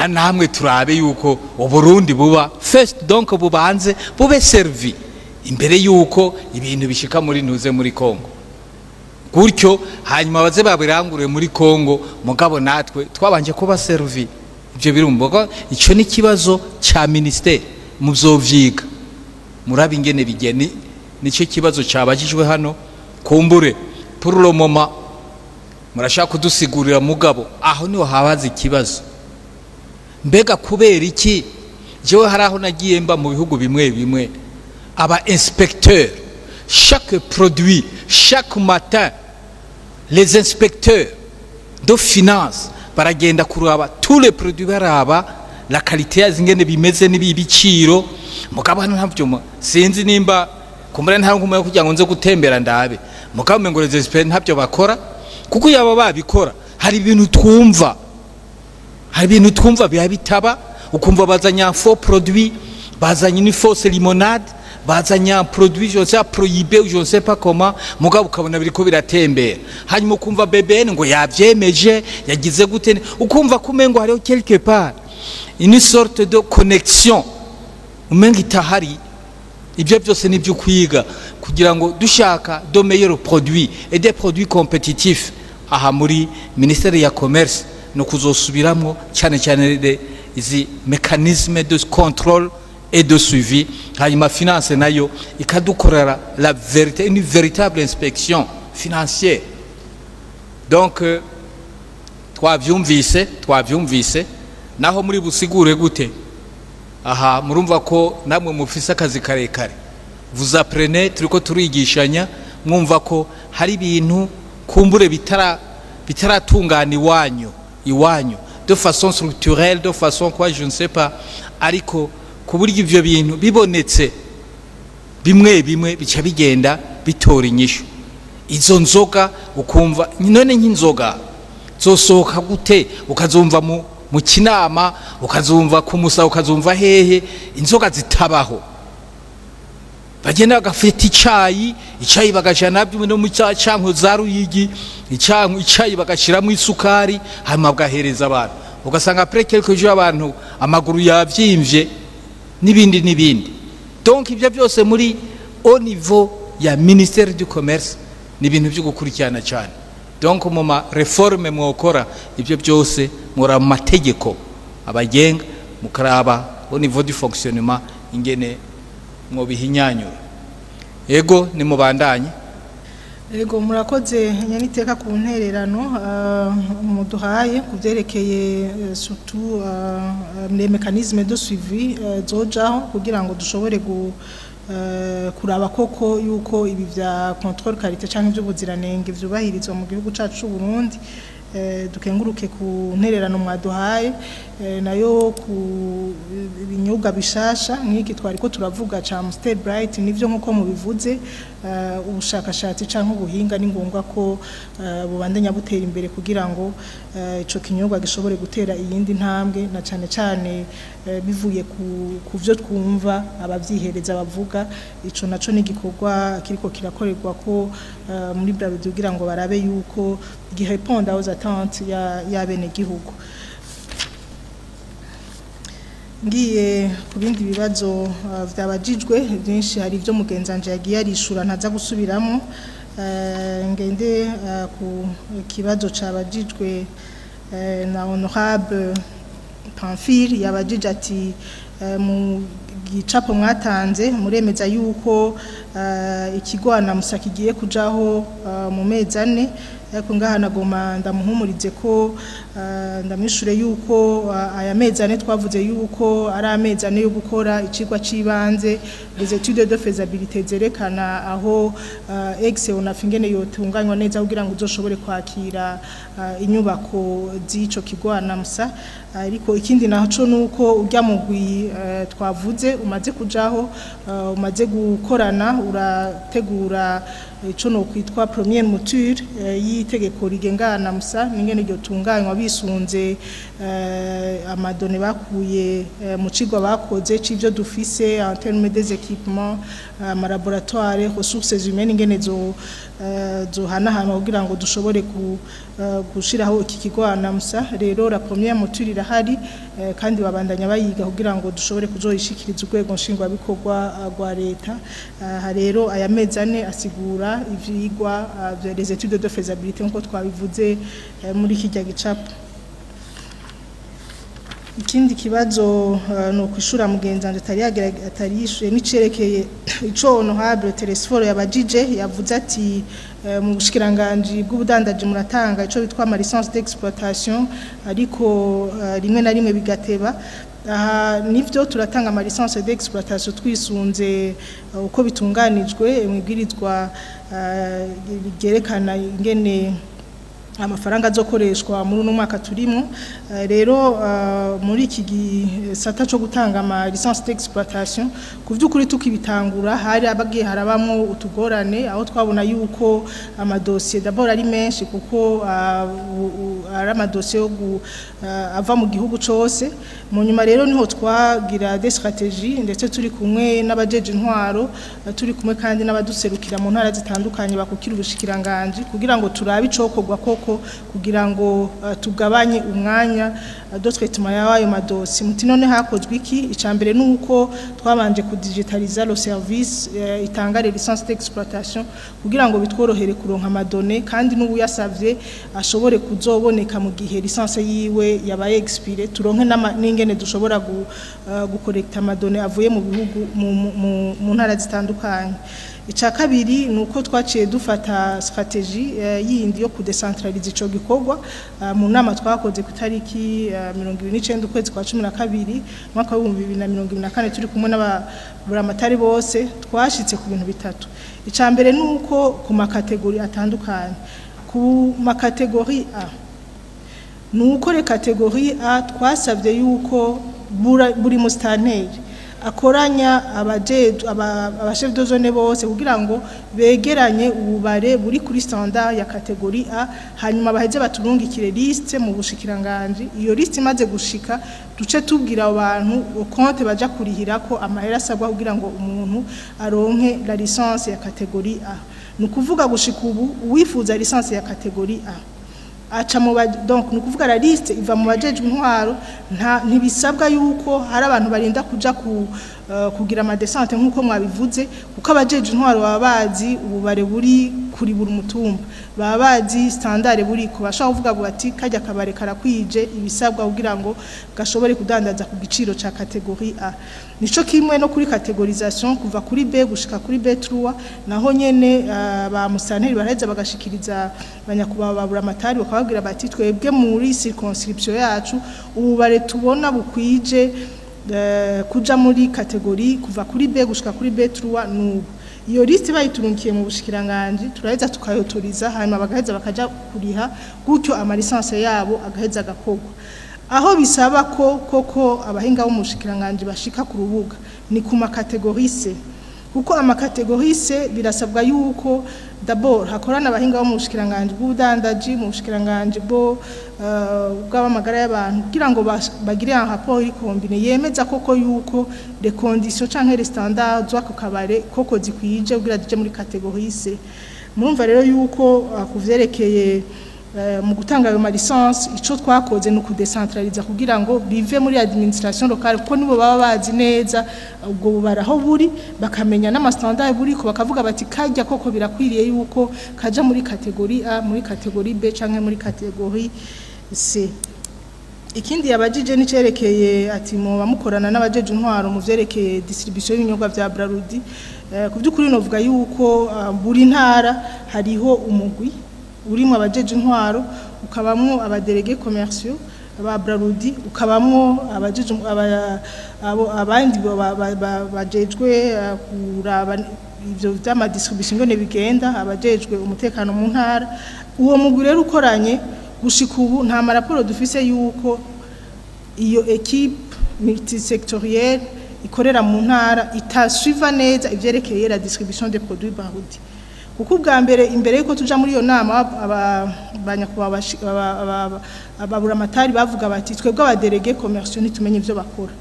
Namwe turabe yuko Uburundi buba first, donc bubanze bube servi imbere yuko ibintu bishika muri ntuze muri Kongo gutyo, hanyuma baze babirangure muri Kongo, mugabo natwe twabanje kuba servi. Ibyo birumva, ico ni kibazo ca ministère, muzovyiga murabe ingene bigeni. Nico kibazo cabajijwe hano. Kumbure pour le moment murashaka kudusigurira, mugabo aho niho habaza ikibazo. Mbega kubera iki jewe hari aho nagiye mba mu bihugu bimwe bimwe, aba inspecteur, chaque produit, chaque matin, les inspecteurs de finance baragenda kuraba tous les produits, baraba la qualité yazo ingene bimeze n'ibiciro? Mugabo hano ntavyo, sinzi nimba kumbura nta nkumwe kugira ngo nze gutembera ndabe, mugabo ngo les experts ntabyo bakora, kuko yaba babikora hari ibintu twumva biba bitaba. Ukumva bazanye un faux produit, bazanye une fausse limonade, bazanye un produit, je ne sais, prohibé ou je ne sais pas comment, mugabo ukabona biriko biratembera. Hanyuma ukumva BBN ngo yavyemeje, yagize gute, ukumva kumengo hariho quelque part une sorte de connexion umenga itahari. Ibyo byose ni byo kwiga kugira ngo dushaka de meilleurs produits et des produits compétitifs. Aha muri ministère ya commerce no kuzosubiramwo cyane cyane izi mécanismes de contrôle et de suivi, hanyuma finance nayo ikadukorera la vérité, une véritable inspection financière. Donc twavyumvise naho muri busigure gute. Aha murumva ko namwe mufise akazi karekare. Vous apprenez, turiko turigishanya, mwumva ko hari ibintu kumbure bitaratungana iwanyu de façon structurelle, de façon quoi, je ne sais pas, ariko ku buryo ivyo bintu bibonetse bimwe bimwe bica bigenda bitora inyishu. Izo nzoga ukumva none nk'inzoga zosohoka gute, ukazumva mu Kinama, ukazumva ku Musa, ukazumva hehe, inzoga zitabaho, bagenda bagafata icayi bagashira nabyo no mu canko za Ruyigi, icanko icayi bagashiramo isukari, hanyuma bagahereza abantu, ugasanga après quelques jours abantu amaguru yavyimvye n'ibindi n'ibindi. Donc ibyo byose muri au niveau ya ministère du commerce ni ibintu byo gukurikirana cyane. Donc mu ma réformes mwokora ibyo byose, mura mu mategeko abagenga, mukaraba au niveau du fonctionnement ingene mwobihinyanyura. Ego, nimubandanye. Ego, murakoze nyaniteka ku ntererano muduhaye ku byerekeye surtout les mécanismes de suivi zojaho kugira ngo dushobore kuraba koko yuko ibi vya contrôle qualité canke ivy'ubuziranenge vyubahirizwa mu gihugu cacu c'u Burundi. Dukenguruke ku ntererano mwaduhaye nayo ku binyobwa bishasha nk'iki twari ko turavuga ca Amstel Bright. Nivyo, nkuko mubivuze, ubushakashatsi canke ubuhinga ni ngombwa ko bubandanya butera imbere kugira ngo ico kinyobwa gishobore gutera iyindi ntambwe, na cane cane bivuye ku vyo twumva abavyihereza bavuga. Ico naco ni igikorwa kiriko kirakorerwa ko muri Brarudi kugira ngo barabe yuko gireponda aux attentes ya bene gihugu. Ngiye ku bindi bibazo vyabajijwe byinshi, hari ibyo mugenzanje yagiye arishura ntaza gusubiramo. Ngende ku kibazo cabajijwe na honorable Pamphile, yabajije ati mu gicapo mwatanze muremeza yuko ikigo ANAMUSA kigiye kujaho mu mezi 4. Ariko ngaha nagoma ndamuhumurize ko ndamwishure yuko aya mezi 4 twavuze yuko ari amezi 4 yo gukora icigwa cibanze, les études de faisabilité zerekana aho ex ONAFI ingene yotunganywa neza kugira ngo uzoshobore kwakira inyubako z'ico kigo ANAMUSA. Ariko ikindi naco nuko urya mugwi twavuze umaze kujaho, umaze gukorana, urategura. ico no kwitwa première mouture y'itegeko rigenga ANAMSA n'ingene iryo tunganywa bisunze ama données bakuye mu cigwa bakoze c'ivyo dufise en termes des équipements, ama laboratoire, ressources humaines, ingene zo zohanahana kugira ngo dushobore gushiraho iki kigo ANAMSA. Rero la première mouture irahari kandi babandanya bayiga kugira ngo dushobore kuzoyishikiriza urwego nshingwabikorwa rwa leta. Aha rero aya mezi 4 asigura ivyigwa vya les études de faisabilité nkuko twabivuze muri kirya gicapo. Ikindi kibazo no kwishura mugenzi wanje atari atari yishuye nicerekeye ico honorable Telesforo yabajije. Yavuze ati mu bushikiranganji bw'ubudandaji muratanga ico bitwa ama licence d'exploitation, ariko rimwe na rimwe bigateba. Aha nivyo, turatanga ama licence d'exploitation twisunze uko bitunganijwe mwibwirizwa ryerekana ingene amafaranga azokoreshwa muri uno mwaka turimo. Rero muri iki gisata cyo gutanga ama licence d'exploitation, ku vy'ukuri tukibitangura hari abagiye harabamwo utugorane, aho twabona yuko amadosiye d'abord ari menshi, kuko ari amadosiye yo ava mu gihugu cose. Mu nyuma rero niho twagira des stratégies, ndetse turi kumwe n'abajeje intwaro, turi kumwe kandi n'abaduserukira mu ntara zitandukanye bakukira ubushikiranganji, kugira ngo turabe icokorwa koko kugira ngo tugabanye umwanya de traitement y'ayo madosiye. Muti none hakozwe iki? Icambere nuko twabanje kudigitaliza le service itanga les licences d'exploitation kugira ngo bitworohere kuronka ama données, kandi n'ubu yasavye ashobore kuzoboneka mu gihe licence yiwe yabaye expirée, turonke n'ingene dushobora gukolekta ama données avuye mu bihugu mu ntara zitandukanye. Ica kabiri ni uko twaciye dufata stratégie yindi yo kudecentraliza ico gikorwa. Mu nama twakoze ku tariki 29 ukwezi kwa 12 mwaka wa 2024, turi kumwe n'ababuramatari bose, twashitse ku bintu bitatu. Ica mbere ni uko ku ma catégories atandukanye, ku ma catégories A, nuko les catégories A twasavye yuko buri mustanteri akoranya aba chef de zone bose kugira ngo begeranye ububare buri kuri standard ya catégorie A, hanyuma baheze baturungikire liste mu bushikiranganje. Iyo liste imaze gushika, duce tubwira abo bantu compte baja kurihirako amahera asabwa kugira ngo umuntu aronke la licence ya catégorie A. Ni ukuvuga gushika ubu uwifuza licence ya catégorie A aca mu donc ni ukuvuga la liste iva mu bajejwe intwaro. Nta ntibisabwa yuko hari abantu barinda kuja kugira ama descentes nkuko mwabivuze, kuko abajejwe intwaro baba bazi ububare buri kuri buri mutumba, baba bazi standard buri ko bashobora kuvuga ngo bati kajya kabare karakwije ibisabwa kugira ngo gashobore kudandaza ku giciro ca catégorie A. Nico kimwe no kuri catégorisation kuva kuri B gushika kuri B3. Naho nyene ba musanteri baraheza bagashikiriza banyakubahwa ba buramatari, bakababwira bati twebwe muri circonscription yacu ububare tubona bukwije kuja muri catégorie kuva kuri B gushika kuri B3 nubu. Iyo liste bayiturunkiye mu bushikiranganje, turaheza tukayotoriza, hanyuma bagaheza bakaja kuriha gutyo, ama licence yabo agaheza agakorwa. Aho bisaba ko koko abahinga bo mu bushikiranganje bashika ku rubuga ni ku ma catégories C, kuko ama catégories C birasabwa yuko d'abord hakorana abahinga bo mu bushikiranganje bw'ubudandaji, mu bushikiranganje bwo bw'amagara y'abantu, kugira ngo bagire un rapport iri combiné yemeza koko yuko les conditions canke les standards z'ako kabare koko zikwije kugira zije muri catégorie C. Murumva rero yuko kuvyerekeye mu gutanga ayo ma licence, ico twakoze ni ukudecentraliza kugira ngo bive muri administration locale, kuko nibo baba bazi neza ubwo bubara aho buri, bakamenya n'ama standard buriko, bakavuga bati kajya koko birakwiriye yuko kaja muri catégorie A, muri catégorie B canke muri catégorie C. Ikindi yabajije nicerekeye ati muba mukorana n'abajeje intwaro mu vyerekeye distribution y'ibinyobwa vya Brarudi. Ku by'ukuri novuga yuko buri ntara hariho umugwi urimo abajeje intwaro, ukabamwo aba délégués commerciaux ba Brarudi, ukabamwo abajeje abandi bajejwe kuraba ivyo vy'ama distribution ngene bigenda, abajejwe umutekano mu ntara. Uwo mugwi rero ukoranye, gushika ubu nta ma rapports dufise yuko iyo équipe multisectorielle ikorera mu ntara itasuiva neza ivyerekeye la distribution des produits Brarudi. Kuko ubwa mbere, imbere yuko tuja muri iyo nama, ababuramatari bavuga bati: "Twebwe aba délégués commerciaux ntitumenye ivyo bakora."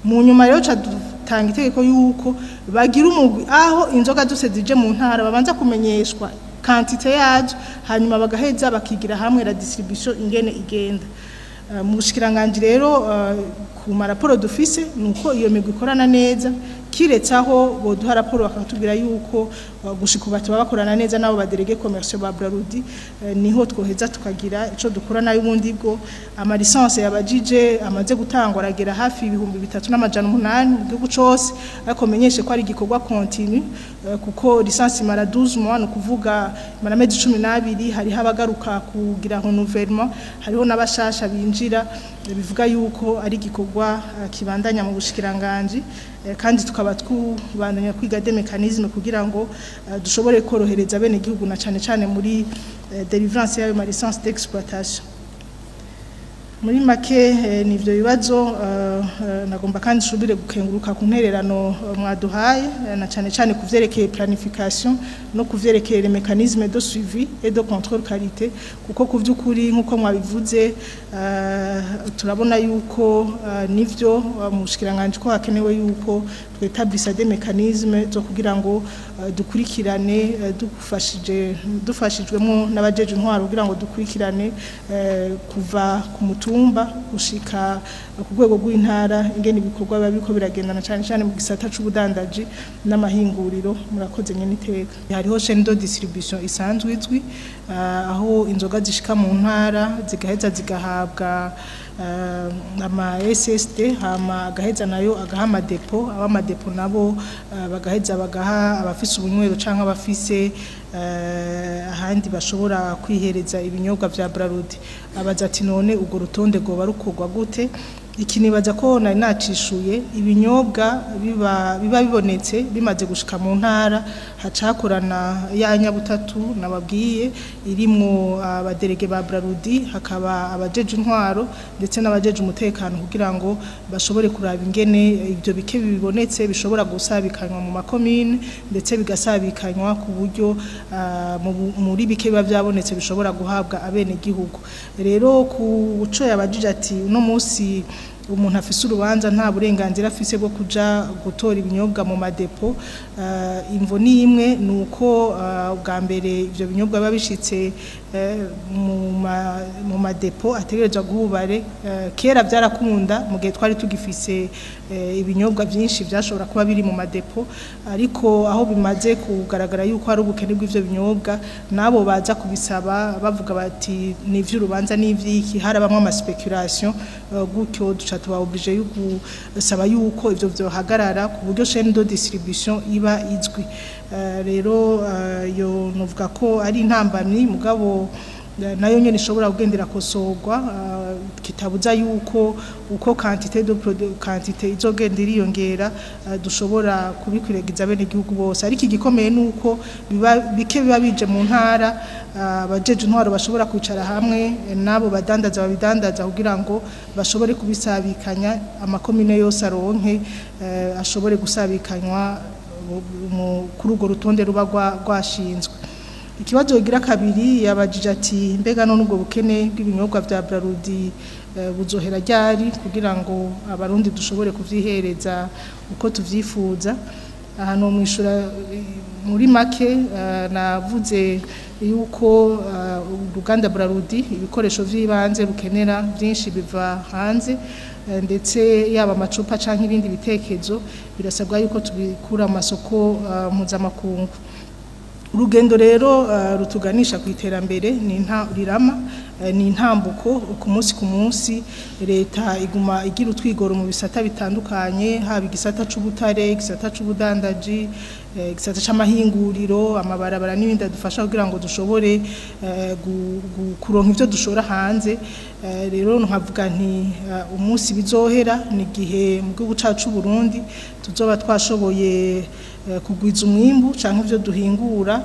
Mu nyuma rero ca dutanga itegeko yuko bagira umugwi aho inzoga zose zije mu ntara babanza kumenyeshwa quantité yazo, hanyuma bagaheza bakigira hamwe la distribution ingene igenda. Mu bushikiranganji rero, ku maraporo dufise, nuko iyo migwi ikorana neza, kiretse aho boduha raporo bakatubwira yuko gushika ubu batuba bakorana neza n'abo ba délégués commerciaux ba Brarudi, niho twoheza tukagira ico dukora. Nayo ubundi bwo ama licences yabajije amaze gutangwa aragera hafi 3800 mu gihugu cose, ariko menyeshe ko ari igikorwa continu, kuko licence imara 12 mois, no kuvuga imara amezi 12. Hariho abagaruka kugira renouvellement, hariho n'abashasha binjira, bivuga yuko ari igikorwa kibandanya mu bushikiranganji, kandi tukaba twubandanya kwiga des mécanismes kugira ngo dushobore korohereza bene gihugu, na cane cane muri délivrance y'ayo ma licence d'exploitation. Muri make, nivyo bibazo. Nagomba kandi nshubire gukenguruka ku ntererano mwaduhaye, na cane cane ku vyerekeye planification no ku vyerekeye les mécanismes de suivi et de contrôle qualité, kuko ku vy'ukuri, nk'uko mwabivuze, turabona yuko nivyo, mu bushikiranganji ko hakenewe yuko twetablisa des mécanismes zo kugira ngo dukurikirane, dufashijwemo n'abajeje intwaro, kugira ngo dukurikirane kuva ku mutumba gushika ku rwego rw'intara ingene ibikorwa biba biriko biragendana, cane cane mu gisata c'ubudandaji n'amahinguriro. Murakoze nyene iteka. Hariho chaîne de distribution isanzwe izwi, aho inzoga zishika mu ntara zigaheza zigahabwa ama SSD, hama agaheza nayo agaha ama dépôts, aba ama dépôts nabo bagaheza bagaha abafise ubunywero canke abafise ahandi bashobora kwihereza ibinyobwa vya Brarudi. Abaza ati: "None urwo rutonde rwoba rukorwa gute?" Iki nibaza ko nari nacishuye. Ibinyobwa biba bibonetse, bimaze gushika mu ntara, hacakorana ya nyabutatu nababwiye irimwo aba délégués ba Brarudi, hakaba abajeje intwaro ndetse n'abajeje umutekano, kugira ngo bashobore kuraba ingene ibyo bike bibonetse bishobora gusabikanywa mu makomine, ndetse bigasabikanywa ku buryo muri bike biba byabonetse bishobora guhabwa abene gihugu. Rero ku co yabajije ati: "Uno munsi umuntu afise urubanza nta burenganzira afise bwo kuja gutora ibinyobwa mu ma dépôts", imvo ni imwe, nuko bwa mbere ivyo binyobwa biba bishitse mu ma dépôts ategerezwa guhubare. Kera byarakunda mu gihe twari tugifise ibinyobwa byinshi byashobora kuba biri mu ma dépôts, ariko aho bimaze kugaragara yuko hari ubukene bw'ivyo binyobwa, nabo baza kubisaba bavuga bati ni ivy'urubanza n'ivyiki, harabamwe ama spéculations, gutyo duca tuba obligé yo gusaba yuko ivyo vyohagarara ku buryo chaîne de distribution iba izwi. Rero yo novuga ko ari intambamyi, mugabo nayo nyene ishobora kugendera kosorwa, kitabuza yuko uko quantité de produit, quantité izogenda iriyongera, dushobora kubikwiregiza bene gihugu bose. Ariko igikomeye nuko biba bike biba bije mu ntara, abajeje intwaro bashobora kwicara hamwe nabo badandaza babidandaza kugira ngo bashobore kubisabikanya, amakomine yose aronke, ashobore gusabikanywa kuri urwo rutonde ruba rwashinzwe. Ikibazo kigira kabiri yabajije ati: "Mbega none ubwo bukene bw'ibinyobwa vya Brarudi buzohera ryari kugira ngo abarundi dushobore kuvyihereza uko tuvyifuza?" Ahantu mwishura muri make, navuze yuko uruganda Brarudi ibikoresho vy'ibanze rukenera byinshi biva hanze, ndetse yaba amacupa canke ibindi bitekezo birasabwa yuko tubikura mu masoko mpuzamakungu. Urugendo rero rutuganisha ku iterambere ni rirama, ni intambuko ku munsi ku munsi. Leta iguma igira utwigoro mu bisata bitandukanye, haba igisata c'ubutare, igisata c'ubudandaji, igisata c'amahinguriro, amabarabara n'ibindi adufasha kugira ngo dushobore kuronka ivyo dushora hanze. Rero nkavuga nti umunsi bizohera ni igihe mu gihugu cacu c'u Burundi tuzoba twashoboye kugwiza umwimbu canke ivyo duhingura,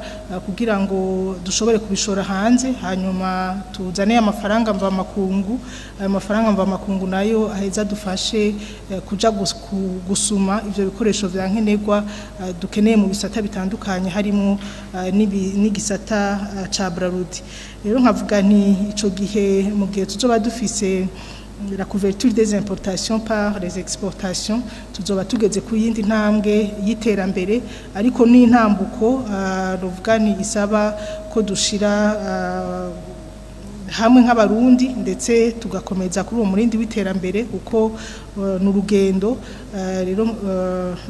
kugira ngo dushobore kubishora hanze, hanyuma tuzane Tuzane amafaranga mva makungu, ayo mafaranga mva makungu nayo aheza dufashe kuja gusuma ivyo bikoresho vya nkenerwa dukeneye mu bisata bitandukanye, harimo n'igisata ca Brarudi. Rero nkavuga nti ico gihe, mu gihe tuzoba dufise la couverture des importations par les exportations, tuzoba tugeze ku yindi ntambwe y'iterambere, ariko n'intambuko ruvuga ni isaba ko dushira hamwe nk'Abarundi, ndetse tugakomeza kuri uwo murindi w'iterambere, kuko ni urugendo. Rero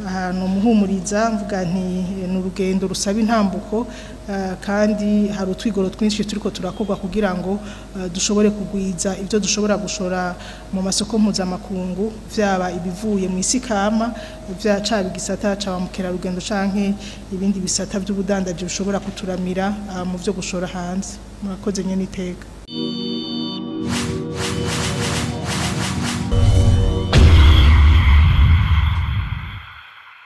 ahantu muhumuriza mvuga nti ni urugendo rusaba intambuko, kandi hari utwigoro twinshi turiko turakorwa kugira ngo dushobore kugwiza ibyo dushobora gushora mu masoko mpuzamakungu, vyaba ibivuye mu isi kama, vya caba igisata ca ba mukerarugendo canke ibindi bisata by'ubudandaji bishobora kuturamira mu vyo gushora hanze. Murakoze nyene iteka.